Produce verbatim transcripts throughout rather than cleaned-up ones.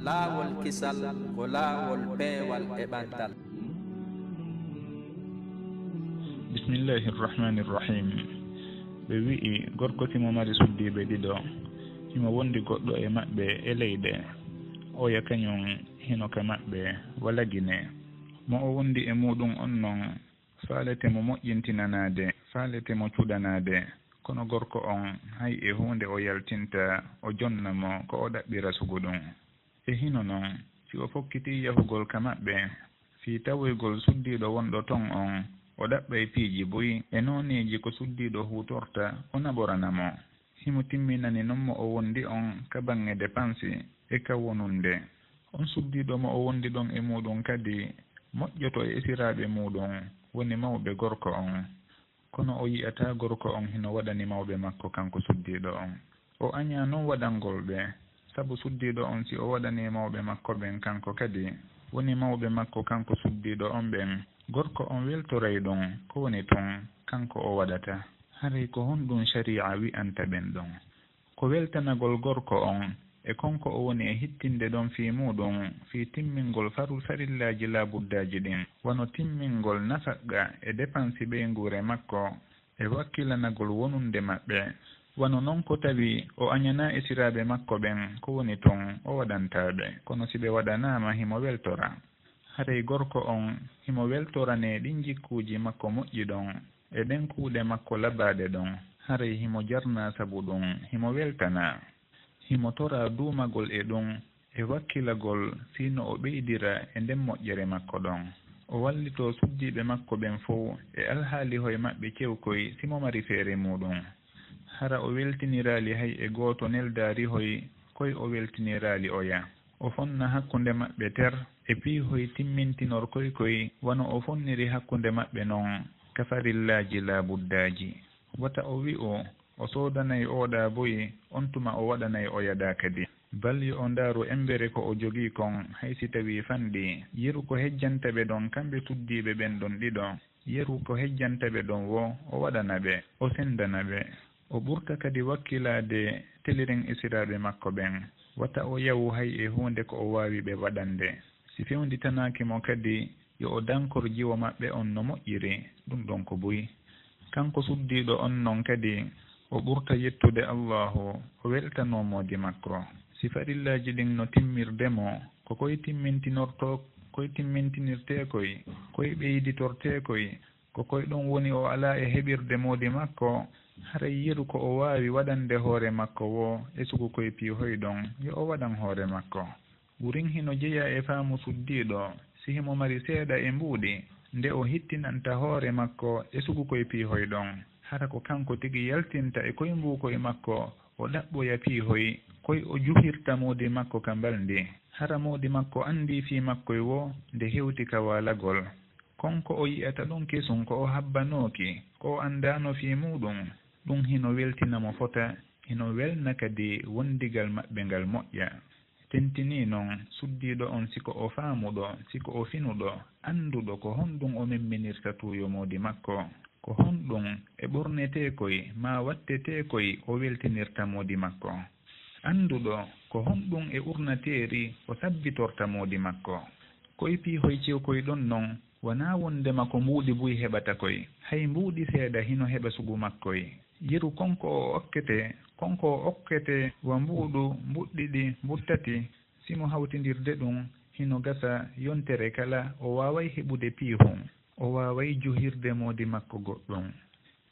Laawol kisal ko laawol peewal e ɓantal. Bismillahi irrahmani irrahim. Ɓe wi'i, gorko si mo mari suddiiɓe ɗiɗo, himo wondi goɗɗo e maɓɓe e leyɗe, oya kañum hino ka maɓɓe, wala Gine. Mo o wondi e muuɗum on non, faalete mo moƴƴintinanaade, faalete mo cuɗanaade, kono gorko on, hay e huunde o yaltinta o jonna mo ko o ɗaɓɓira sugu ɗum. E hino non, si o fokkitii yahugol ka maɓɓe, fii tawoygol suddiiɗo wonɗo ton on, o ɗaɓɓay piiji buy e nooneeji ko suddiiɗo huutorta, o naɓorana mo. Himo timminani non mo o wondi on ka baŋŋe depansi e ka wonunde. On suddiiɗo mo o wondi ɗon e muuɗum kadi moƴƴoto e esiraaɓe muuɗum, woni mawɓe gorko on. Kono o yi'ataa gorko on hino waɗani mawɓe makko kanko suddiiɗo on. O añaa non waɗangol ɓe, sabu suddiiɗo on si o waɗanii mawɓe makko ɓen kanko kadi, woni mawɓe makko kanko suddiiɗo on ɓen, gorko on weltoray ɗum, ko woni tun kanko o waɗata. Haray ko honɗum sari'a wi'anta ɓen ɗon? Ko weltanagol gorko on e kon ko o woni e hittinde ɗon fii muuɗum, fii timmingol faru farillaaji laabuddaaji ɗin, wano timmingol nafaqqa e depansi ɓeynguure makko, e wakkilanagol wonunde maɓɓe, wano non ko tawi o añanaa esiraaɓe makko ɓen ko woni tun o waɗantaa ɓe, kono si ɓe waɗanaama himo weltora. Haray gorko on himo weltoranee ɗin jikkuuji makko moƴƴi ɗon, e ɗen kuuɗe makko labaaɗe ɗon, haray himo jarnaa sabu ɗum, himo weltanaa. Himo toraa duumagol e ɗum, e wakkilagol fii no o ɓeydira e nden moƴƴere makko ɗon. O wallitoo suddiiɓe makko ɓen fow e alhaalihoy maɓɓe cewkoy si mo mari feere muuɗum. Hara o weltiniraali hay e gooto neldaarihoy koy o weltiniraali oya. O fonna hakkunde maɓɓe ter e piihoy timmintinorkoy koy wano o fonniri hakkunde maɓɓe non ka farillaaji laabuddaaji. Wata o wi'u, o soodanay ooɗaa buy, on tuma o waɗanay oya ɗaa kadi. Bal yo o ndaaru emmbere ko o jogii kon, hay si tawii fanɗii. Yeru ko hejjanta ɓe ɗon kamɓe suddiiɓe ɓen ɗon ɗiɗo. Yeru ko hejjanta ɓe ɗon woo, o waɗana ɓe, o senndana ɓe. O ɓurta kadi wakkilaade teliren esiraaɓe makko ɓen. Wata o yawu hay e huunde ko o waawi ɓe waɗande. Si fewnditanaaki mo kadi, yo o dankor jiwo maɓɓe on no moƴƴiri, ɗum ɗon ko buy. Kanko suddiiɗo on non kadi, o ɓurta yettude Allaahu, o weltanoo moodi makko. Si farillaaji ɗin no timmirde mo, ko koy timmintinortoo, koy timmintinirtee koy, koy ɓeyditortee koy, ko koy ɗon woni o alaa e heɓirde moodi makko, haray yeru ko o waawi waɗande hoore makko woo e sugu koy piihoy ɗon, yo o waɗan hoore makko. Wurin hino jeyaa e faamu suddiiɗo, si himo mari seeɗa e mbuuɗi, nde o hittinanta hoore makko e sugu koy piihoy ɗon. Hara ko kanko tigi yaltinta e koy mbuukoy makko, o ɗaɓɓoya piihoy, koy o juhirta moodi makko ka mbalndi. Hara moodi makko anndii fii makkoy woo nde hewti ka waalagol. Kon ko o yi'ata ɗon kesun ko o habbanooki, ko o anndaano fii muuɗum, ɗum hino weltina mo fota, hino welna kadi wondigal maɓɓe ngal moƴƴa. Tentinii non, suddiiɗo on si ko o faamuɗo, si ko o finuɗo, annduɗo ko honɗum o memminirta tuuyo moodi makko, ko honɗum e ɓorneteekoy maa watteteekoy o weltinirta moodi makko. Annduɗo ko honɗum e urnateeri o sabbitorta moodi makko. Koy piihoy cewkoy ɗon non, wanaa wondema ko mbuuɗi buy heɓata koy, hay mbuuɗi seeɗa hino heɓa sugu makkoy. Yeru kon ko o okkete, kon ko o okkete wa mbuuɗu, mbuuɗi ɗiɗi, mbuuɗi tati, si mo hawtindirde ɗum, hino gasa yontere kala o waaway heɓude piihu, o waaway juhirde moodi makko goɗɗum.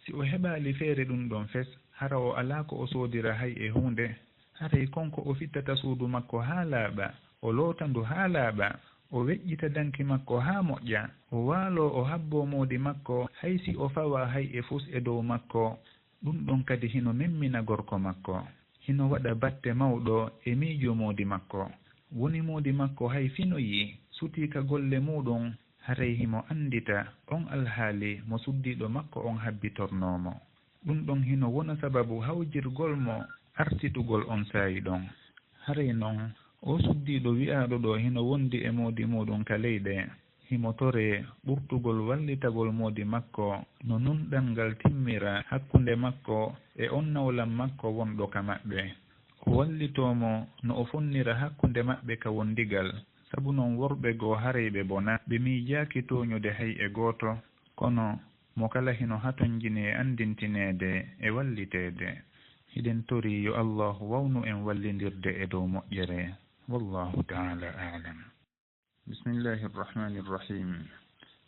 Si o heɓaali feere ɗum ɗon fes, hara o alaa ko o soodira hay e huunde. Haray kon ko o fittata suudu makko haa laaɓa, o loota ndu haa laaɓa, o weƴƴita danki makko haa moƴƴa, o waaloo o habboo moodi makko, hay si o fawaa hay e fus e dow makko, ɗum ɗon kadi hino memmina gorko makko. Hino waɗa batte mawɗo e miijo moodi makko. Woni moodi makko hay finoyii, sutii ka golle muuɗum, haray himo anndita on alhaali mo suddiiɗo makko on habbitornoo mo. Ɗum ɗon hino wona sababu hawjirgol mo artitugol on saa'i ɗon. Haray non, oo suddiiɗo wi'aaɗo ɗoo hino wondi e moodi muuɗum ka leyɗe, himo toree ɓurtugol wallitagol moodi makko no nunɗal ngal timmira hakkunde makko e on nawlam makko wonɗo ka maɓɓe. Wallitoo mo no o fonnira hakkunde maɓɓe ka wondigal, sabu non worɓe goo haray ɓe bona, ɓe miijaaki tooñude hay e gooto, kono mo kala hino hatonjini e anndintineede e walliteede. Hiɗen torii yo Allaahu wawnu en wallindirde e dow moƴƴere. Wallaahu ta'aalaa a'lam. Bismillaahi Rahmaani Rahiim.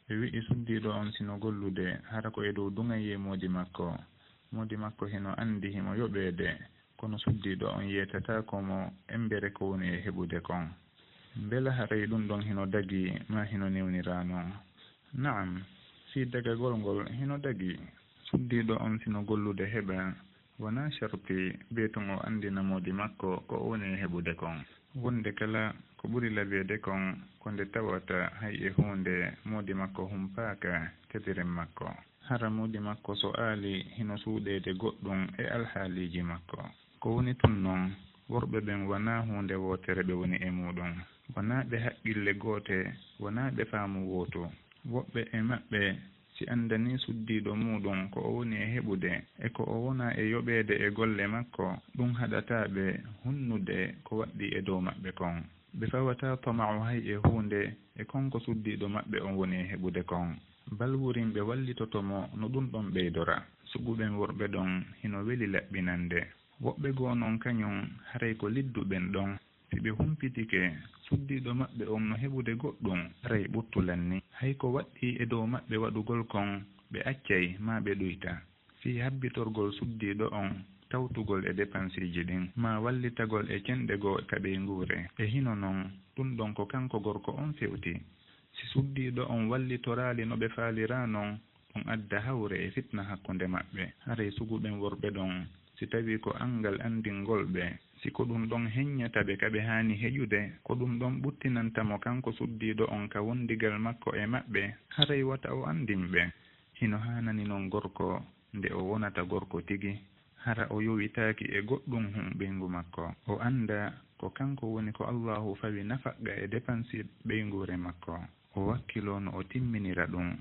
Ɓe wi'i suddiiɗo on si no gollude, hara ko e dow duŋayee moodi makko. Moodi makko hino anndi himo yoɓeede, kono suddiiɗo on yeetataako mo embere ko woni e heɓude kon. Mbela haray ɗun ɗon hino dagii, maa hino newniraa non? Na'am, fii dagagol ngol hino dagii. Suddiiɗo on si no gollude heɓa, wanaa sharti bee tun o anndina moodi makko ko o woni e heɓude kon. Wonde kala ko ɓuri labeede kon ko nde tawata hay e huunde moodi makko humpaaka kadiren makko. Hara moodi makko so aali hino suuɗeede goɗɗun e alhaaliiji makko. Ko woni tun non, worɓe ɓen wanaa huunde wootere ɓe woni e muuɗun. Wanaa ɓe haqqille goote, wanaa ɓe faamu wootu. Woɓɓe e maɓɓe si anndanii suddiiɗo muuɗun ko o woni e heɓude e ko o wona e yoɓeede e golle makko, ɗun haɗataa ɓe hunnude ko waɗɗii e dow maɓɓe kon. Ɓe fawataa tama'u hay e huunde e kon ko suddiiɗo maɓɓe on woni e heɓude kon. Bal wurin ɓe wallitoto mo no ɗun ɗon ɓeydora. Sugu ɓen worɓe ɗon hino weli laɓɓinande. Woɓɓe goo non kañun haray ko liddu ɓen ɗon. Si ɓe humpitike, suddiiɗo maɓɓe on no heɓude goɗɗun, haray ɓuttulan ni. Hay ko waɗɗii e dow maɓɓe waɗugol kon, ɓe accay maa ɓe ɗuyta. Fii habbitorgol suddiiɗo on, tawtugol e depansiiji ɗin, maa wallitagol e cenɗe goo ka ɓeynguure. E hino non, ɗun ɗon ko kanko gorko on fewti. Si suddiiɗo on wallitoraali no ɓe faaliraa non, ɗun adda hawre e fitna hakkunde maɓɓe. Haray sugu ɓen worɓe ɗon, si tawii ko anngal anndingol ɓe, si ko ɗun ɗon heññata ɓe ka ɓe haani heƴude, ko ɗun ɗon ɓuttinanta mo kanko suddiiɗo on ka wondigal makko e maɓɓe, haray wata o anndin ɓe. Hino haanani non gorko, nde o wonata gorko tigi, hara o yowitaaki e goɗɗun hun ɓeyngu makko. O annda ko kanko woni ko Allaahu fawi nafaqqa e depansi ɓeynguure makko. O wakkiloo no o timminira ɗun,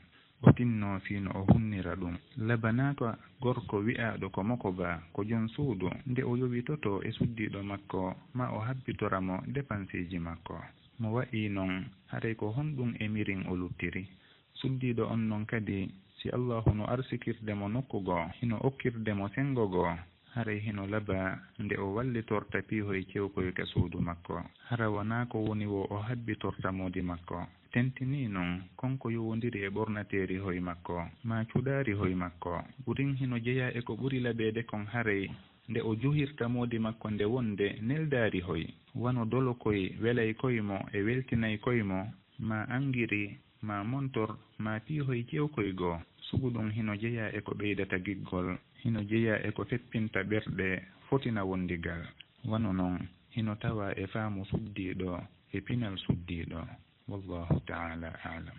o tinnoo fii no o hunnira ɗun. Labanaaka gorko wi'aaɗo ko moko ba, ko jon suudu, nde o yowitotoo e suddiiɗo makko, maa o habbitora mo depansiiji makko. Mo wa'ii non, haray ko honɗun e mirin o luttiri? Suddiiɗo on non kadi, si Allaahu no arsikirde mo nokku goo, hino okkirde mo senngo goo, haray hino labaa nde o wallitorta piihoy cewkoy ka suudu makko. Hara wanaa ko woni woo o habbitorta moodi makko. Tentinii non, kon ko yowondiri e ɓornateeri hoy makko, maa cuɗaari hoy makko. Ɓurin hino jeyaa e ko ɓuri labeede kon haray, nde o juhirta moodi makko nde wonde neldaari hoy. Wano dolokoy welay koy mo e weltinay koy mo, maa anngiri, maa montor, maa piihoy cewkoy goo. Sugu ɗun hino jeyaa e ko ɓeydata giggol, hino jeyaa e ko feppinta ɓerɗe, fotina wondigal. Wano non, hino tawaa e faamu suddiiɗo e pinal suddiiɗo. Wallaahu ta'aalaa a'lam.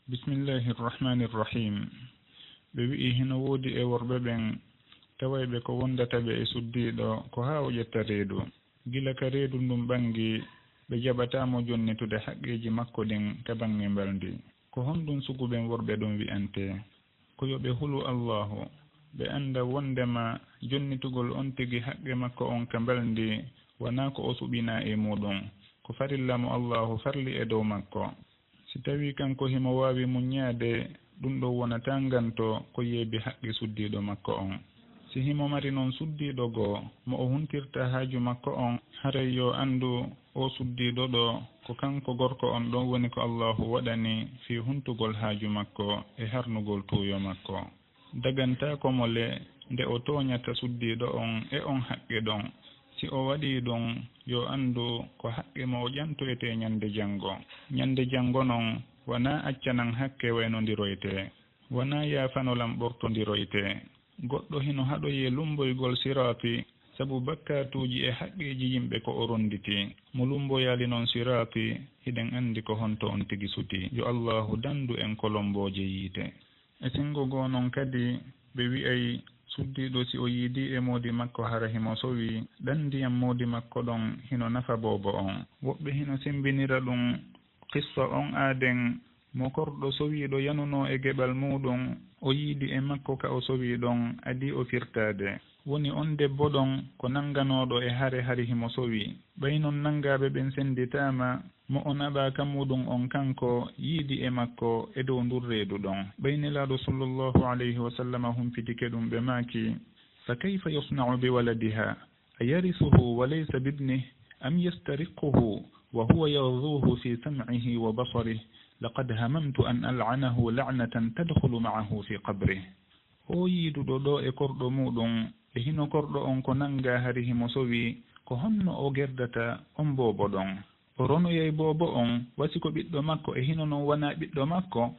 Bismillaahi Rahmaani Rahiim. Ɓe wi'i hino woodi e worɓe ɓen tawayɓe ko wondata ɓe e suddiiɗo ko haa o ƴetta reedu. Gila ka reedu ndun ɓangi, ɓe jaɓataa mo jonnitude haqqeeji makko ɗin ka baŋŋe mbalndi. Ko honɗun sugu ɓen worɓe ɗon wi'antee? Ko yo ɓe hulu Allaahu, ɓe annda wonndema jonnitugol on tigi haqqe makko on ka mbalndi wanaa ko o suɓinaa e muuɗun, ko farilla mo Allaahu farli e dow makko. Si tawii kanko himo waawi muññaade, ɗun ɗon wonataa nganto ko yeebi haqqi suddiiɗo makko on. Si himo mari non suddiiɗo goo mo o huntirta haaju makko on, haray yo anndu oo suddiiɗo ɗoo ko kanko gorko on ɗon woni ko Allaahu waɗani fii huntugol haaju makko e harnugol tuuyo makko. Dagantaako mo le nde o tooñata suddiiɗo on e on haqqe ɗon. Si o waɗii ɗun, yo anndu ko haqqe mo o ƴantoytee ñande janngo. Ñande janngo non, wanaa accanan hakke waynondiroytee, wanaa yaafanolan ɓortondiroytee. Goɗɗo hino haɗoyee lummboygol siraati, sabu bakkaatuuji e haqqeeji yimɓe ko o ronnditi. Mo lummboyaali non siraati, hiɗen anndi ko honto on tigi sutii. Yo Allaahu danndu en kolombooje yiite. E senngo goo non kadi, ɓe wi'ay suddiiɗo si o yiidii e moodi makko hara himo sowi, ɗan ndiyan moodi makko ɗon hino nafa boobo on. Woɓɓe hino semmbinira ɗun qissa on aaden Mo korɗo sowiiɗo yanunoo e geɓal muuɗum, o yiidi e makko ka o sowii ɗon, adii o firtaade. Woni on debbo ɗon ko nannganooɗo e hare hari himo sowii. Ɓay non nanngaaɓe ɓen sennditaama, mo o naɓaa ka muuɗum on kanko yiidi e makko e dow ndun reedu ɗon. Ɓay Nelaaɗo sallallahu alayhi wa sallama humpitike ɗum, ɓe maaki, فكيف يصنع بولدها؟ أيرثه وليس بابنه أم يسترقه وهو يغذوه في سمعه وبصره؟ لقد هممت أن ألعنه لعنة تدخل معه في قبره. O yiiduɗo ɗoo e korɗo muuɗum, e hino korɗo on ko nanngaa hari himo sowii, ko honno o gerdata on boobo ɗon? O ronoyay boobo on, wa si ko ɓiɗɗo makko, e hino non wanaa ɓiɗɗo makko?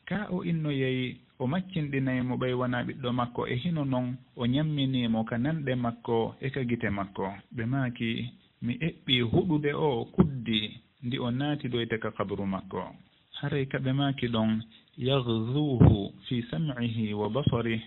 Kaa o innoyay o maccinɗinay mo ɓay wanaa ɓiɗɗo makko, e hino non o ñamminii mo ka nanɗe makko e ka gite makko? Ɓe maaki, mi eɓɓii huɗude o kuddi ndi o naatidoyta ka qabru makko. Haray ka ɓe maaki ɗon, يغذوه في سمعه وبصره,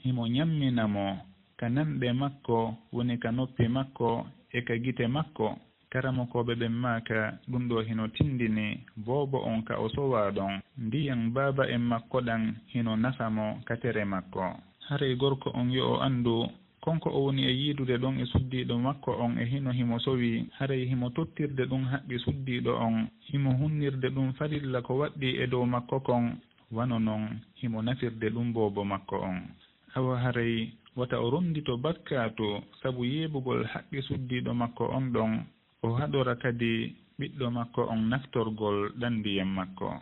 himo ñammina mo ka nanɗe makko, woni ka noppi makko e ka gite makko. Karamokooɓe ɓen maaka, ɗum ɗoo hino tinndini boobo on ka o sowaa ɗon, ndiyan baaba en makko ɗan hino nafa mo ka tere makko. Haray gorko on yo o anndu, kon ko o woni e yiidude ɗon e suddiiɗo makko on e hino himo sowii, haray himo tottirde ɗum haqqi suddiiɗo on, himo hunnirde ɗum farilla ko waɗɗii e dow makko kon, wano non himo nafirde ɗum boobo makko on. Awa haray wata o ronndito bakkaatu sabu yeebugol haqqi suddiiɗo makko on ɗon, o haɗora kadi ɓiɗɗo makko on naftorgol ɗan ndiyan makko.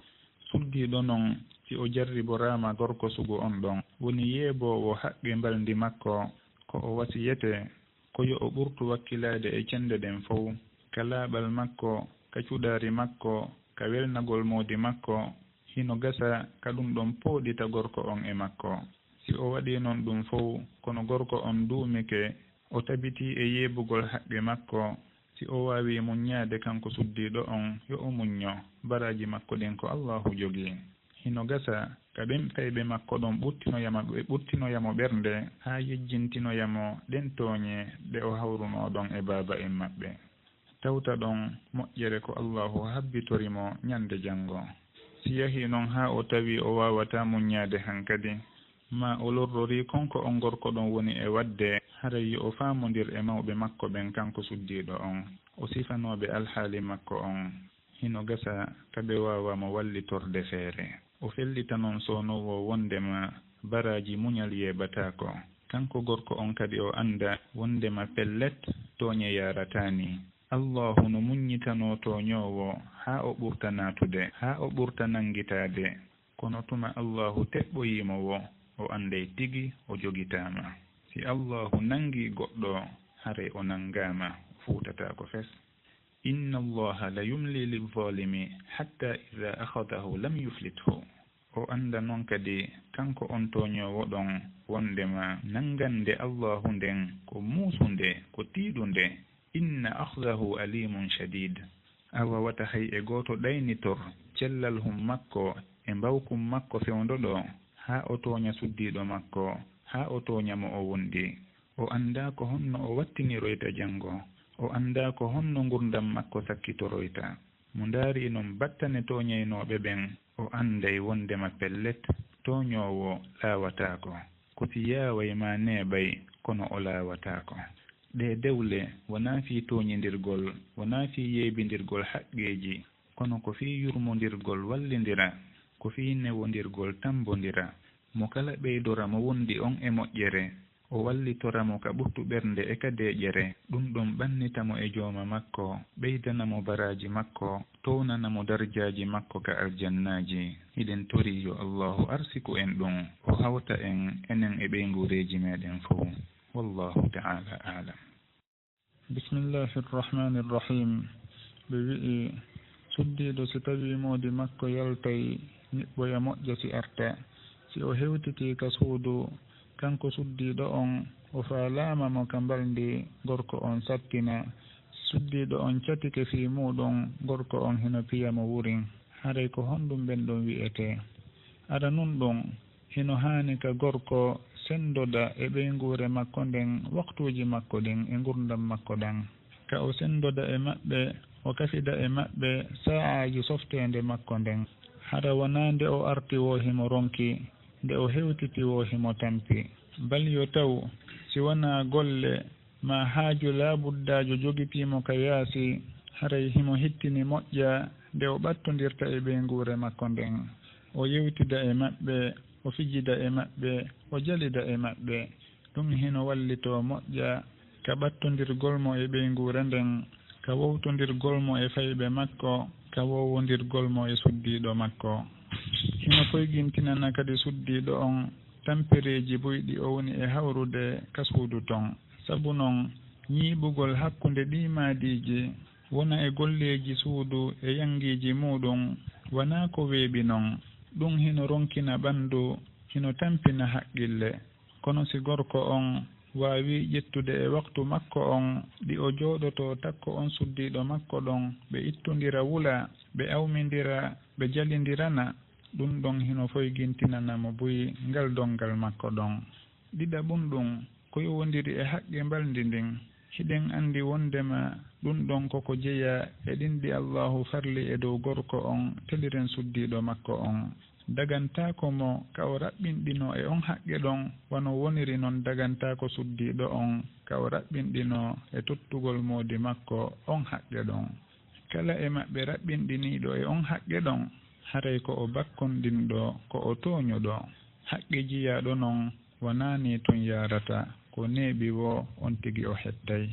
Suddiiɗo non, si o jarriboraama gorko sugu on ɗon, woni yeeboowo haqqi mbalndi makko, ko o wasiyete, ko yo o ɓurtu wakkilaade e cennde ɗen fow, ka laaɓal makko, ka cuɗaari makko, ka welnagol moodi makko, hino gasa ka ɗum ɗon pooɗita gorko on e makko. Si o waɗii non ɗum fow, kono gorko on duumike, o tabitii e yeebugol haqqi makko, si o waawii muññaade kanko suddiiɗo on, yo o muñño, baraaji makko ɗin ko Allaahu jogii. Hino gasa ka ɓen fayɓe makko ɗon ɓuttinoya ma-, ɓe ɓuttinoya mo ɓernde, haa yejjintinoya mo ɗen tooñe ɗe o hawrunoo ɗon e baaba en maɓɓe. Tawta ɗon moƴƴere ko Allaahu habbitori mo ñande janngo. Si yahii non haa o tawii o waawataa muññaade hankadi, maa o lorrorii kon ko on gorko ɗon woni e waɗde, haray yo o faamondir e mawɓe makko ɓen kanko suddiiɗo on, o sifanoo ɓe alhaali makko on. Hino gasa ka ɓe waawaa mo wallitorde feere. O fellita non soonoowo wonndema baraaji muñal yeeɓataako. Kanko gorko on kadi o annda wonndema pellet tooñe yaarataa nii. Allaahu no muññitanoo tooñoowo haa o ɓurta naatude, haa o ɓurta nanngitaade. Kono tuma Allaahu teɓɓoyii mo woo, o annday tigi o jogitaama. Si Allaahu nanngii goɗɗo, haray o nanngaama, o fuutataako fes. إن الله ليملي للظالم حتى إذا أخذه لم يفلته. O annda non kadi, kanko on tooñoowo ɗon, wonndema nanngande Allaahu nden ko muusunde, ko tiiɗunde. إن أخذه أليم شديد. Awa wata hay e gooto ɗaynitor cellal hum makko e mbawkum makko fewndo ɗoo, haa o tooña suddiiɗo makko, haa o tooña mo o wonndi. O anndaa ko honno o wattiniroyta janngo. O anndaa ko honno ngurndan makko sakkitoroyta. Mo ndaarii non battane tooñaynooɓe ɓen, o annday wonndema pellet, tooñoowo laawataako. Ko si yaaway maa neeɓay, kono o laawataako. Ɗee dewle wonaa fii tooñindirgol, wonaa fii yeebindirgol haqqeeji, kono ko fii yurmondirgol wallindira, ko fii newondirgol tammbondira. Mo kala ɓeydora mo wonndi on e moƴƴere, o wallitora mo ka ɓuttu ɓernde e ka deeƴere, ɗum ɗon ɓannita mo e jooma makko, ɓeydana mo baraaji makko, townana mo darjaaji makko ka aljannaaji. Hiɗen torii yo Allaahu arsiku en ɗum, o hawta en, enen e ɓeynguureeji meɗen fow. Wallaahu ta'aalaa a'lam. Bismillahir Rahmanir Rahim. Ɓe wi'i, suddiiɗo si tawii moodi makko yaltay, niɓɓoya moƴƴa si arta. Si o hewtitii ka suudu, kanko suddiiɗo on, o faalaama mo ka mbalndi gorko on sattina. Suddiiɗo on catike fii muuɗum, gorko on hino piya mo wurin. Haray ko honɗum ɓen ɗon wi'etee? Aranun ɗum, hino haani ka gorko senndoda e ɓeynguure makko nden waktuuji makko ɗin e ngurndan makko ɗan. Ka o senndoda e maɓɓe, o kafida e maɓɓe saa'aaji softeende makko nden. Hara wanaa nde o arti woo himo ronki, nde o hewtiti woo himo tampi. Bal yo taw, si wanaa golle maa haaju laabuddaajo jogitii mo ka yaasi, haray himo hittini moƴƴa nde o ɓattondirta e ɓeynguure makko nden. O yewtida e maɓɓe, o fijida e maɓɓe, o jalida e maɓɓe. Ɗum hino wallitoo moƴƴa ka ɓattondirgol mo e ɓeynguure nden, ka wowtondirgol mo e fayɓe makko, ka wowondirgol mo e suddiiɗo makko. Hino foygintinana kadi suddiiɗo on tampereeji buy ɗi o woni e hawrude ka suudu ton. Sabu non, ñiiɓugol hakkunde ɗii maadiiji, wona e golleeji suudu e yanngiiji muuɗum, wanaa ko weeɓi non. Ɗum hino ronkina ɓanndu, hino tampina haqqille. Kono si gorko on waawii ƴettude e waktu makko on, ɗi o jooɗotoo takko on suddiiɗo makko ɗon, ɓe ittondira wula, ɓe awmindira, ɓe jalindirana, ɗum ɗon hino foygintinana mo buy ngal donngal makko ɗon. Ɗiɗaɓun ɗum, ko yowondiri e haqqe mbalndi ndin. Hiɗen anndi wonndema ɗum ɗon ko ko jeyaa e ɗin ɗi Allaahu farli e dow gorko on teliren suddiiɗo makko on. Dagantaako mo ka o raɓɓinɗinoo e on haqqe ɗon wano woniri non dagantaako suddiiɗo on ka o raɓɓinɗinoo e tottugol moodi makko on haqqe ɗon. Kala e maɓɓe raɓɓinɗiniiɗo e on haqqe ɗon, haray ko o bakkonɗinɗo, ko o tooñuɗo. Haqqe jiyaaɗo non, wanaa nii tun yaarata, ko neeɓi woo on tigi o hettay.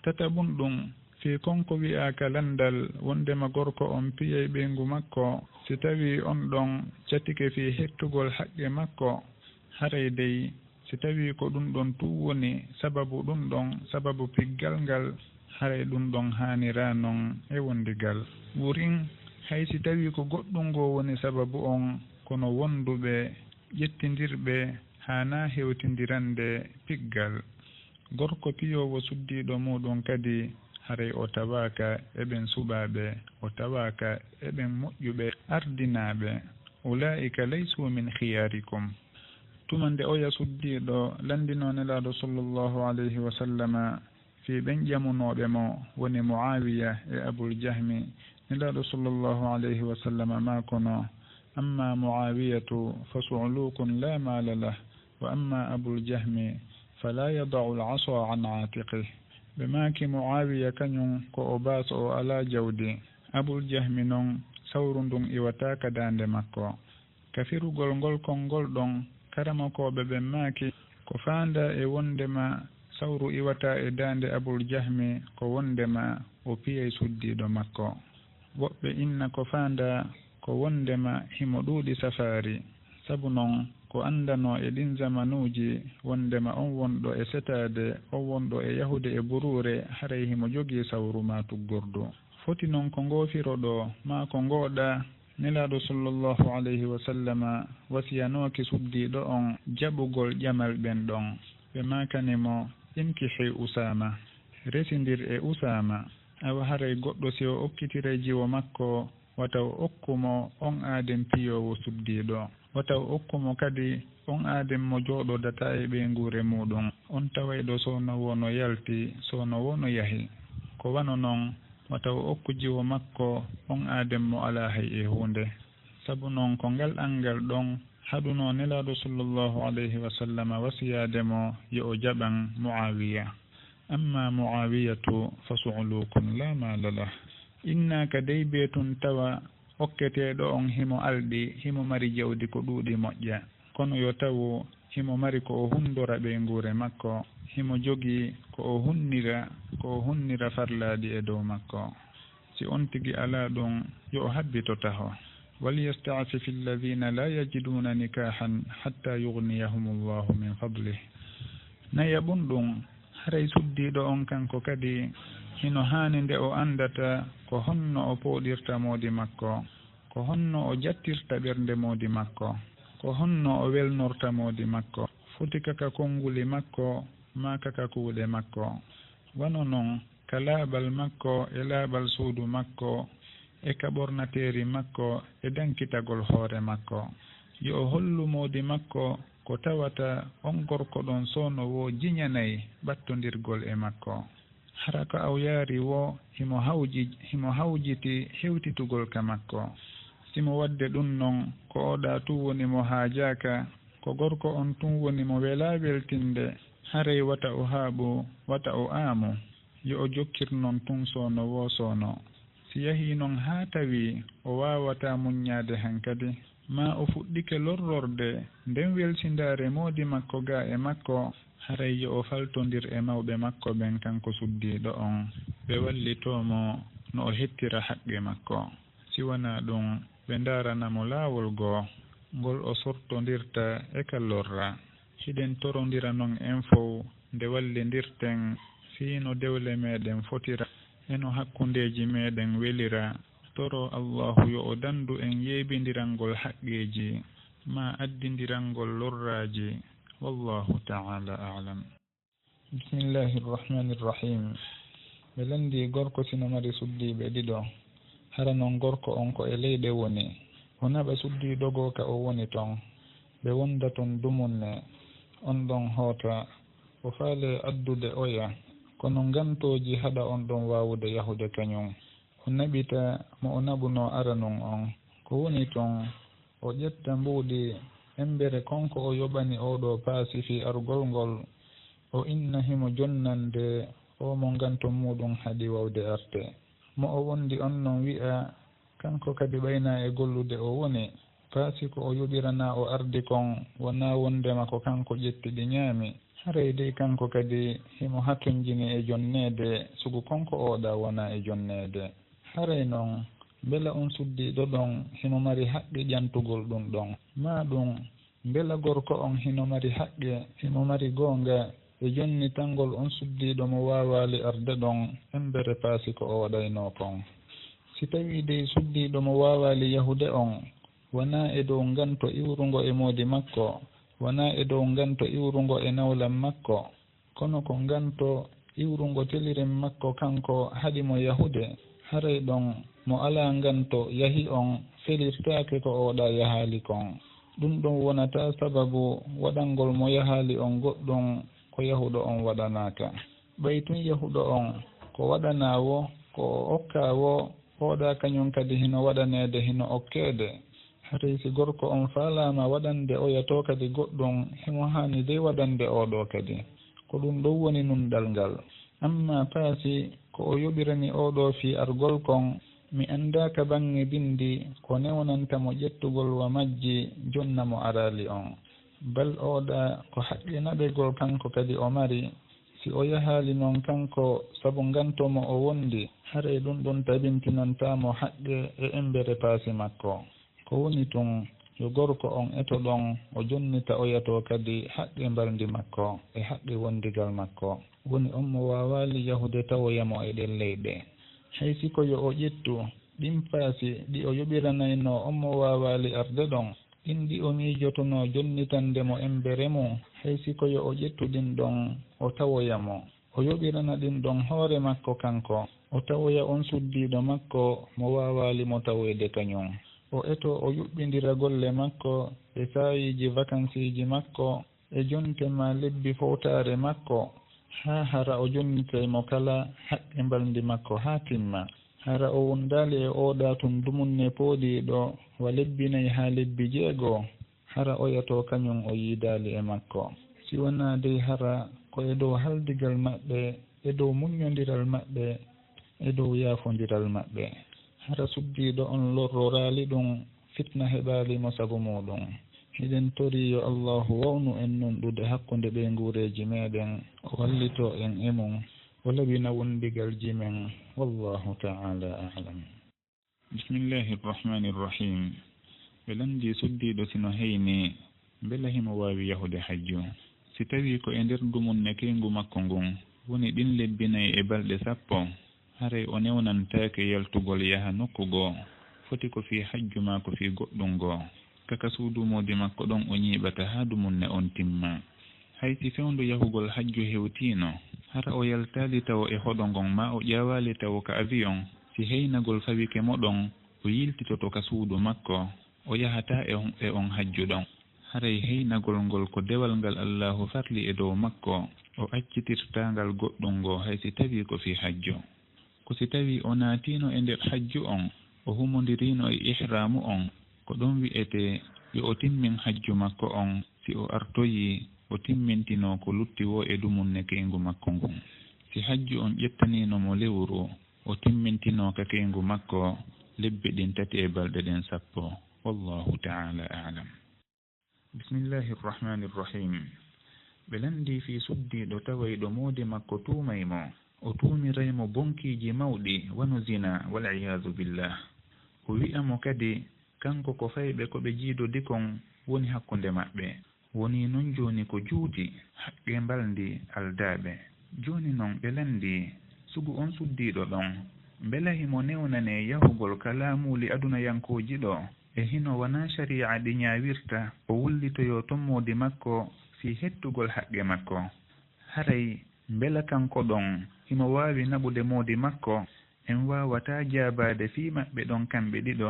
Tataɓun ɗum, fii kon ko wi'aa ka lanndal wonndema gorko on piyay ɓeyngu makko, si tawii on ɗon catike fii hettugol haqqe makko, haray dey si tawii ko ɗum ɗon tun woni sababu ɗum ɗon, sababu piggal ngal, haray ɗum ɗon haaniraa non e wonndigal. Wurin, hay si tawii ko goɗɗum ngoo woni sababu on, kono wonnduɓe ƴettindirɓe haanaa hewtindirande piggal. Gorko piyoowo suddiiɗo muuɗum kadi, haray o tawaaka e ɓen suɓaaɓe, o tawaaka e ɓen moƴƴuɓe ardinaaɓe. Ulaa'ika laysuu min khiyaarikum. Tuma nde oya suddiiɗo lanndinoo Nelaaɗo sallallahu alayhi wa sallama fii ɓen ƴamunooɓe mo, woni Mu'aawiya e Abul Jahmi, Nelaaɗo sallallahu alayhi wa sallama maakono, "Amma Mu'aawiyatu fa su'luukun laa maala lah, wa amma Abul Jahmi fa laa yada'u al-'asaa 'an 'aatiqih." Ɓe maaki Mu'aawiya kañun ko o baaso, o alaa jawdi. Abul Jahmi non, sawru ndun iwataa ka daande makko. Ka firugol ngol konngol ɗon, karamokooɓe ɓen maaki, ko faandaa e wonndema sawru iwataa e daande Abul Jahmi ko wonndema o piyay suddiiɗo makko. Woɓɓe inna ko faandaa ko wonndema himo ɗuuɗi safaari. Sabu non, ko anndanoo e ɗin zamanuuji wonndema on wonɗo e setaade, on wonɗo e yahude e buruure, haray himo jogii sawru maa tuggordu. Foti non ko ngoo firo ɗoo, maa ko ngoo ɗaa, Nelaaɗo sallallahu alayhi wa sallama wasiyanooki suddiiɗo on jaɓugol ƴamal ɓen ɗon. Ɓe maakani mo, "Inkihi Usaama, resindir e Usaama." Awa haray goɗɗo si o okkitiray jiwo makko, wata o okku mo on aaden piyoowo suddiiɗo. Wata o okku mo kadi on aaden mo jooɗodataa e ɓeynguure muuɗum. On tawayɗo soono woo no yalti, soono woo no yahi. Ko wano non, wata o okku jiwo makko on aaden mo alaa hay e huunde. Sabu non ko ngal anngal ɗon haɗunoo Nelaaɗo sallallahu alayhi wa sallam wasiyaade mo yo o jaɓan Mu'aawiya. Amma Mu'aawiyatu fa su'luukun laa maala lah. Innaaka dey bee tun tawa okketeeɗo on himo alɗi, himo mari jawdi ko ɗuuɗi moƴƴa. Kono yo tawu himo mari ko o hunndora ɓeynguure makko, himo jogii ko o hunnira, ko o hunnira farlaaɗi e dow makko. Si on tigi alaa ɗum, yo o habbito taho. "Walyasta'fifi alladhina la yajiduna nikahan hatta yughniyahum Allahu min fadlih." Na yaɓun ɗum, haray suddiiɗo on kanko kadi hino haani nde o anndata ko honno o pooɗirta moodi makko, ko honno o jattirta ɓernde moodi makko, ko honno o welnorta moodi makko, foti ka ka konnguli makko, maa ka ka kuuɗe makko. Wano non, ka laaɓal makko e laaɓal suudu makko e ka ɓornateeri makko e dankitagol hoore makko. Yo o hollu moodi makko ko tawata on gorko ɗon soono woo jiñanay ɓattondirgol e makko. Hara ko awyaari woo himo hawji-, himo hawjiti hewtitugol ka makko. Si mo waɗde ɗun non, ko oɗa tun woni mo haajaaka, ko gorko on tun woni mo welaa weltinde, haray wata o haaɓu, wata o aamu, yo o jokkir non tun soono woo soono. Si yahii non haa tawi o waawataa muññaade hankadi, maa o fuɗɗike lorrorde nden welsindaare moodi makko gaa e makko, haray yo o faltondir e mawɓe makko ɓen, kanko suddiiɗo on, ɓe wallitoo mo no o hettira haqqe makko. Si wanaa ɗun, ɓe ndaarana mo laawol goo, ngol o sortondirta e ka lorra. Hiɗen torondira non en fow nde wallindirten, fii no dewle meɗen fotira, e no hakkundeeji meɗen welira. Toroo Allaahu yo o dandu en yeebindirangol haqqeeji, maa addindirangol lorraaji. Wallaahu ta'aalaa a'lam. Bismillaahi Rahmaani Rahiim. Ɓe lanndii gorko si no mari suddiiɓe ɗiɗo. Hara non gorko on ko e leyɗe woni. O naɓa suddiiɗo goo ka o woni ton. Ɓe wonda ton dumunne. On ɗon hoota. O faalee addude oya. Kono ngantooji haɗa on ɗon waawude yahude kañun. O naɓita mo o naɓunoo aranun on. Ko woni ton, o ƴetta mbuuɗi embere kon ko o yoɓani oo ɗoo paasi fii argol ngol. O inna himo jonnande oo mo nganto muuɗum haɗi wawde arde. Mo o wondi on non wi'a, kanko kadi ɓaynaa e gollude o woni, paasi ko o yoɓiranaa o ardi kon, wonaa wondema ko kanko ƴetti ɗi ñaami. Haray dey kanko kadi himo hatonjini e jonneede, sugu kon ko ooɗa wonaa e jonneede. Haray non, mbela on suddiiɗo ɗon himo mari haqqe ƴantugol ɗun ɗon? Maa ɗun, mbela gorko on hino mari haqqe, himo mari goonga e jonnitangol on suddiiɗo mo waawaali arde ɗon embere paasi ko o waɗaynoo kon? Si tawii dey suddiiɗo mo waawaali yahude on, wanaa e dow nganto iwrungo e moodi makko, wanaa e dow nganto iwrungo e nawlam makko, kono ko nganto iwrungo teliren makko kanko haɗi mo yahude, haray ɗon mo alaa nganto yahi on felirtaake ko ooɗa yahaali kon. Ɗun ɗon wonataa sababu waɗangol mo yahaali on goɗɗun ko yahuɗo on waɗanaaka. Ɓay tun yahuɗo on ko waɗanaa woo, ko o okkaa woo, ooɗa kañun kadi hino waɗaneede, hino okkeede. Haray si gorko on faalaama waɗande oya too kadi goɗɗun, himo haani dey waɗande oo ɗoo kadi. Ko ɗun ɗon woni nunɗal ngal. Ammaa paasi ko o yoɓirani oo ɗoo fii argol kon, mi anndaa ka baŋŋe binndi ko newnanta mo ƴettugol wa majji jonna mo araali on. Bal ooɗa ko haqqe naɓegol kanko kadi o mari, si o yahaali non kanko sabu nganto mo o wondi, haray ɗun ɗon tabintinantaa mo haqqe e embere paasi makko. Ko woni tun, yo gorko on eto ɗon, o jonnita oya too kadi haqqe mbalndi makko e haqqe wondigal makko. Woni on mo waawaali yahude tawoya mo e ɗen leyɗe. Hay si ko yo o ƴettu ɗin paasi ɗi o yoɓiranaynoo on mo waawaali arde ɗon, ɗin ɗi o miijotonoo jonnitande mo embere mun, hay si ko yo o ƴettu ɗin ɗon, o tawoya mo. O yoɓirana ɗin ɗon hoore makko kanko, o tawoya on suddiiɗo makko mo waawaali mo tawoyde kañun. O eto o yuɓɓindira golle makko e saayiiji vakansiiji makko e jonte maa lebbi fowtaare makko, haa hara o jonnitay mo kala haqqe mbalndi makko haa timma. Hara o wondaali e ooɗa tun dumunne pooɗiiɗo wa lebbi nay haa lebbi jeego, hara oya too kañun o yiidaali e makko. Si wanaa dey hara ko e dow haldigal maɓɓe, e dow muññondiral maɓɓe, e dow yaafondiral maɓɓe. Hara suddiiɗo on lorroraali ɗun, fitna heɓaali mo sabu muuɗum. Hiɗen torii yo Allaahu wawnu en nunɗude hakkunde ɓeynguureeji meɗen, o wallitoo en e mun, o laɓina wondigalji men. Wallaahu ta'aalaa a'lam. Bismillaahi Rahmaani Rahiim. Ɓe lanndii suddiiɗo si no heyni, mbela himo waawi yahude hajju? Si tawii ko e nder dumunne keyngu makko ngun, woni ɗin lebbi nay e balɗe sappo, haray o newnantaake yaltugol yaha nokku goo, foti ko fii hajju maa ko fii goɗɗun goo. Ka ka suudu moodi makko ɗon o ñiiɓata haa dumunne on timma. Hay si fewndo yahugol hajju hewtiino, hara o yaltaali tawo e hoɗo ngon maa o ƴaawaali tawo ka avion, si heynagol fawike mo ɗon, o yiltitoto ka suudu makko, o yahataa e on, e on hajju ɗon. Haray heynagol ngol ko dewal ngal Allaahu farli e dow makko, o accitirtaa ngal goɗɗun goo hay si tawii ko fii hajju. Ko si tawii o naatiino e nder hajju on, O humondirino e ihraamu on, ko ɗon wi'etee yo o timmin hajju makko on, si o artoyii, o timmintinoo ko lutti woo e dumunne keyngu makko ngun. Si hajju on ƴettaniino mo lewru, o timmintinoo ka keyngu makko lebbi ɗin tati e balɗe ɗen sappo. Wallaahu ta'aalaa a'lam. Bismillaahi Rahmaani Rahiim. Ɓe lanndii fii suddiiɗo tawayɗo moodi makko tuumay mo, o tuumiray mo bonkiiji mawɗi wano zinaa, wal iyaazu billaah. O wi'a mo kadi, kanko ko fayɓe ko ɓe jiidodi kon woni hakkunde maɓɓe. Wonii non jooni ko juuti, haqqee mbalndi aldaaɓe. Jooni non ɓe lanndii, sugu on suddiiɗo ɗon, mbela himo newnanee yahugol ka laamuuli adunayankooji ɗoo? E hino wanaa shari'a ɗi ñaawirta o wullitoyoo ton moodi makko fii hettugol haqqe makko. Haray mbela kanko ɗon himo waawi naɓude moodi makko? En waawataa jaabaade fii maɓɓe ɗon kamɓe ɗiɗo,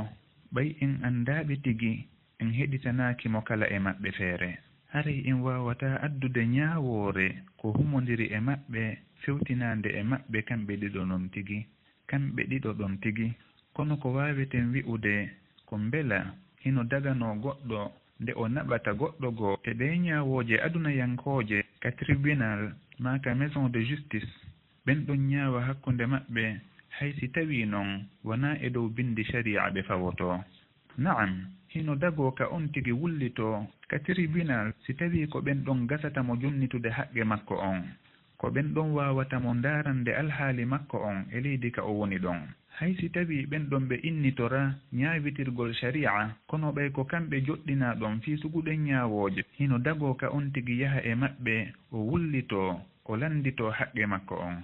ɓay en anndaa ɓe tigi, en heɗitanaaki mo kala e maɓɓe feere. Haray en waawataa addude ñaawoore ko humondiri e maɓɓe fewtinaande e maɓɓe kamɓe ɗiɗo ɗon tigi. Kamɓe ɗiɗo ɗon tigi. Kono ko waaweten wi'ude ko mbela hino daganoo goɗɗo nde o naɓata goɗɗo goo e ɗee ñaawooje adunayankooje ka tribunal maa ka maison de justice, ɓen ɗon ñaawa hakkunde maɓɓe, hay si tawii non wanaa e dow binndi shari'a ɓe fawotoo. Na'am, hino dagoo ka on tigi wullitoo ka tribunal si tawii ko ɓen ɗon gasata mo junnitude haqqe makko on. Ko ɓen ɗon waawata mo ndaarande alhaali makko on e leydi ka o woni ɗon. Hay si tawii ɓen ɗon ɓe innitora ñaawitirgol shari'a, kono ɓay ko kamɓe joɗɗinaa ɗon fii suguɗen ñaawooje, hino dagoo ka on tigi yaha e maɓɓe, o wullitoo, o lannditoo haqqe makko on.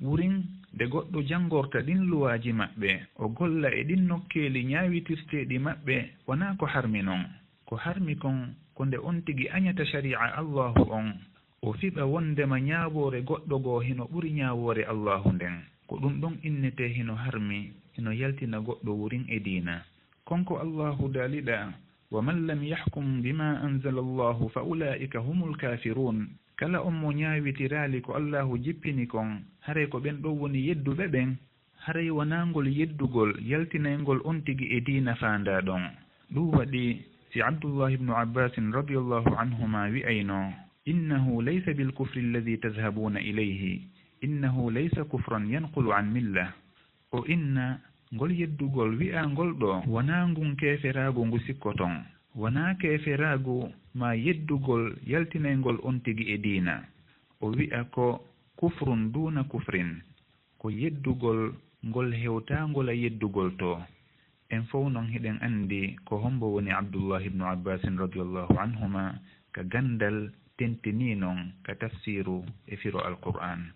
Wurin nde goɗɗo janngorta ɗin luwaaji maɓɓe, o golla e ɗin nokkeeli ñaawitirteeɗi maɓɓe, wanaa ko harmi non. Ko harmi kon, ko nde on tigi añata shari'a Allaahu on, o fiɓa wonndema ñaawoore goɗɗo goo hino ɓuri ñaawoore Allaahu nden. Ko ɗun ɗon innetee hino harmi, hino yaltina goɗɗo wurin e diina. Kon ko Allaahu daaliɗaa, "Wa man lam yahkum bima anzala Allahu fa ulaa'ika humul kaafiruun." Kala on mo ñaawitiraali ko Allaahu jippini kon, haray ko ɓen ɗon woni yedduɓe ɓen. Haray wanaa ngol yeddugol yaltinayngol on tigi e diina faandaa ɗon. Ɗun waɗi si Abdullah ibnu Abbasin radiyallahu anhuma wi'ayno, "Innahu laysa bil kufri alladhi tadhhabuna ilayhi, innahu laysa kufran yanqulu an millah." O inna, ngol yeddugol wi'aa ngol ɗoo, wanaa ngun keeferaagu ngu sikkoton, wanaa keeferaagu maa yeddugol yaltinayngol on tigi e diina. O wi'a ko kufrun duuna kufrin, ko yeddugol ngol hewtaangola yeddugol too. En fow non hiɗen anndi ko hombo woni Abdullah ibnu Abbasin radiyallahu anhuma ka ganndal tentinii non ka tafsiiru e firo Alqur'aan.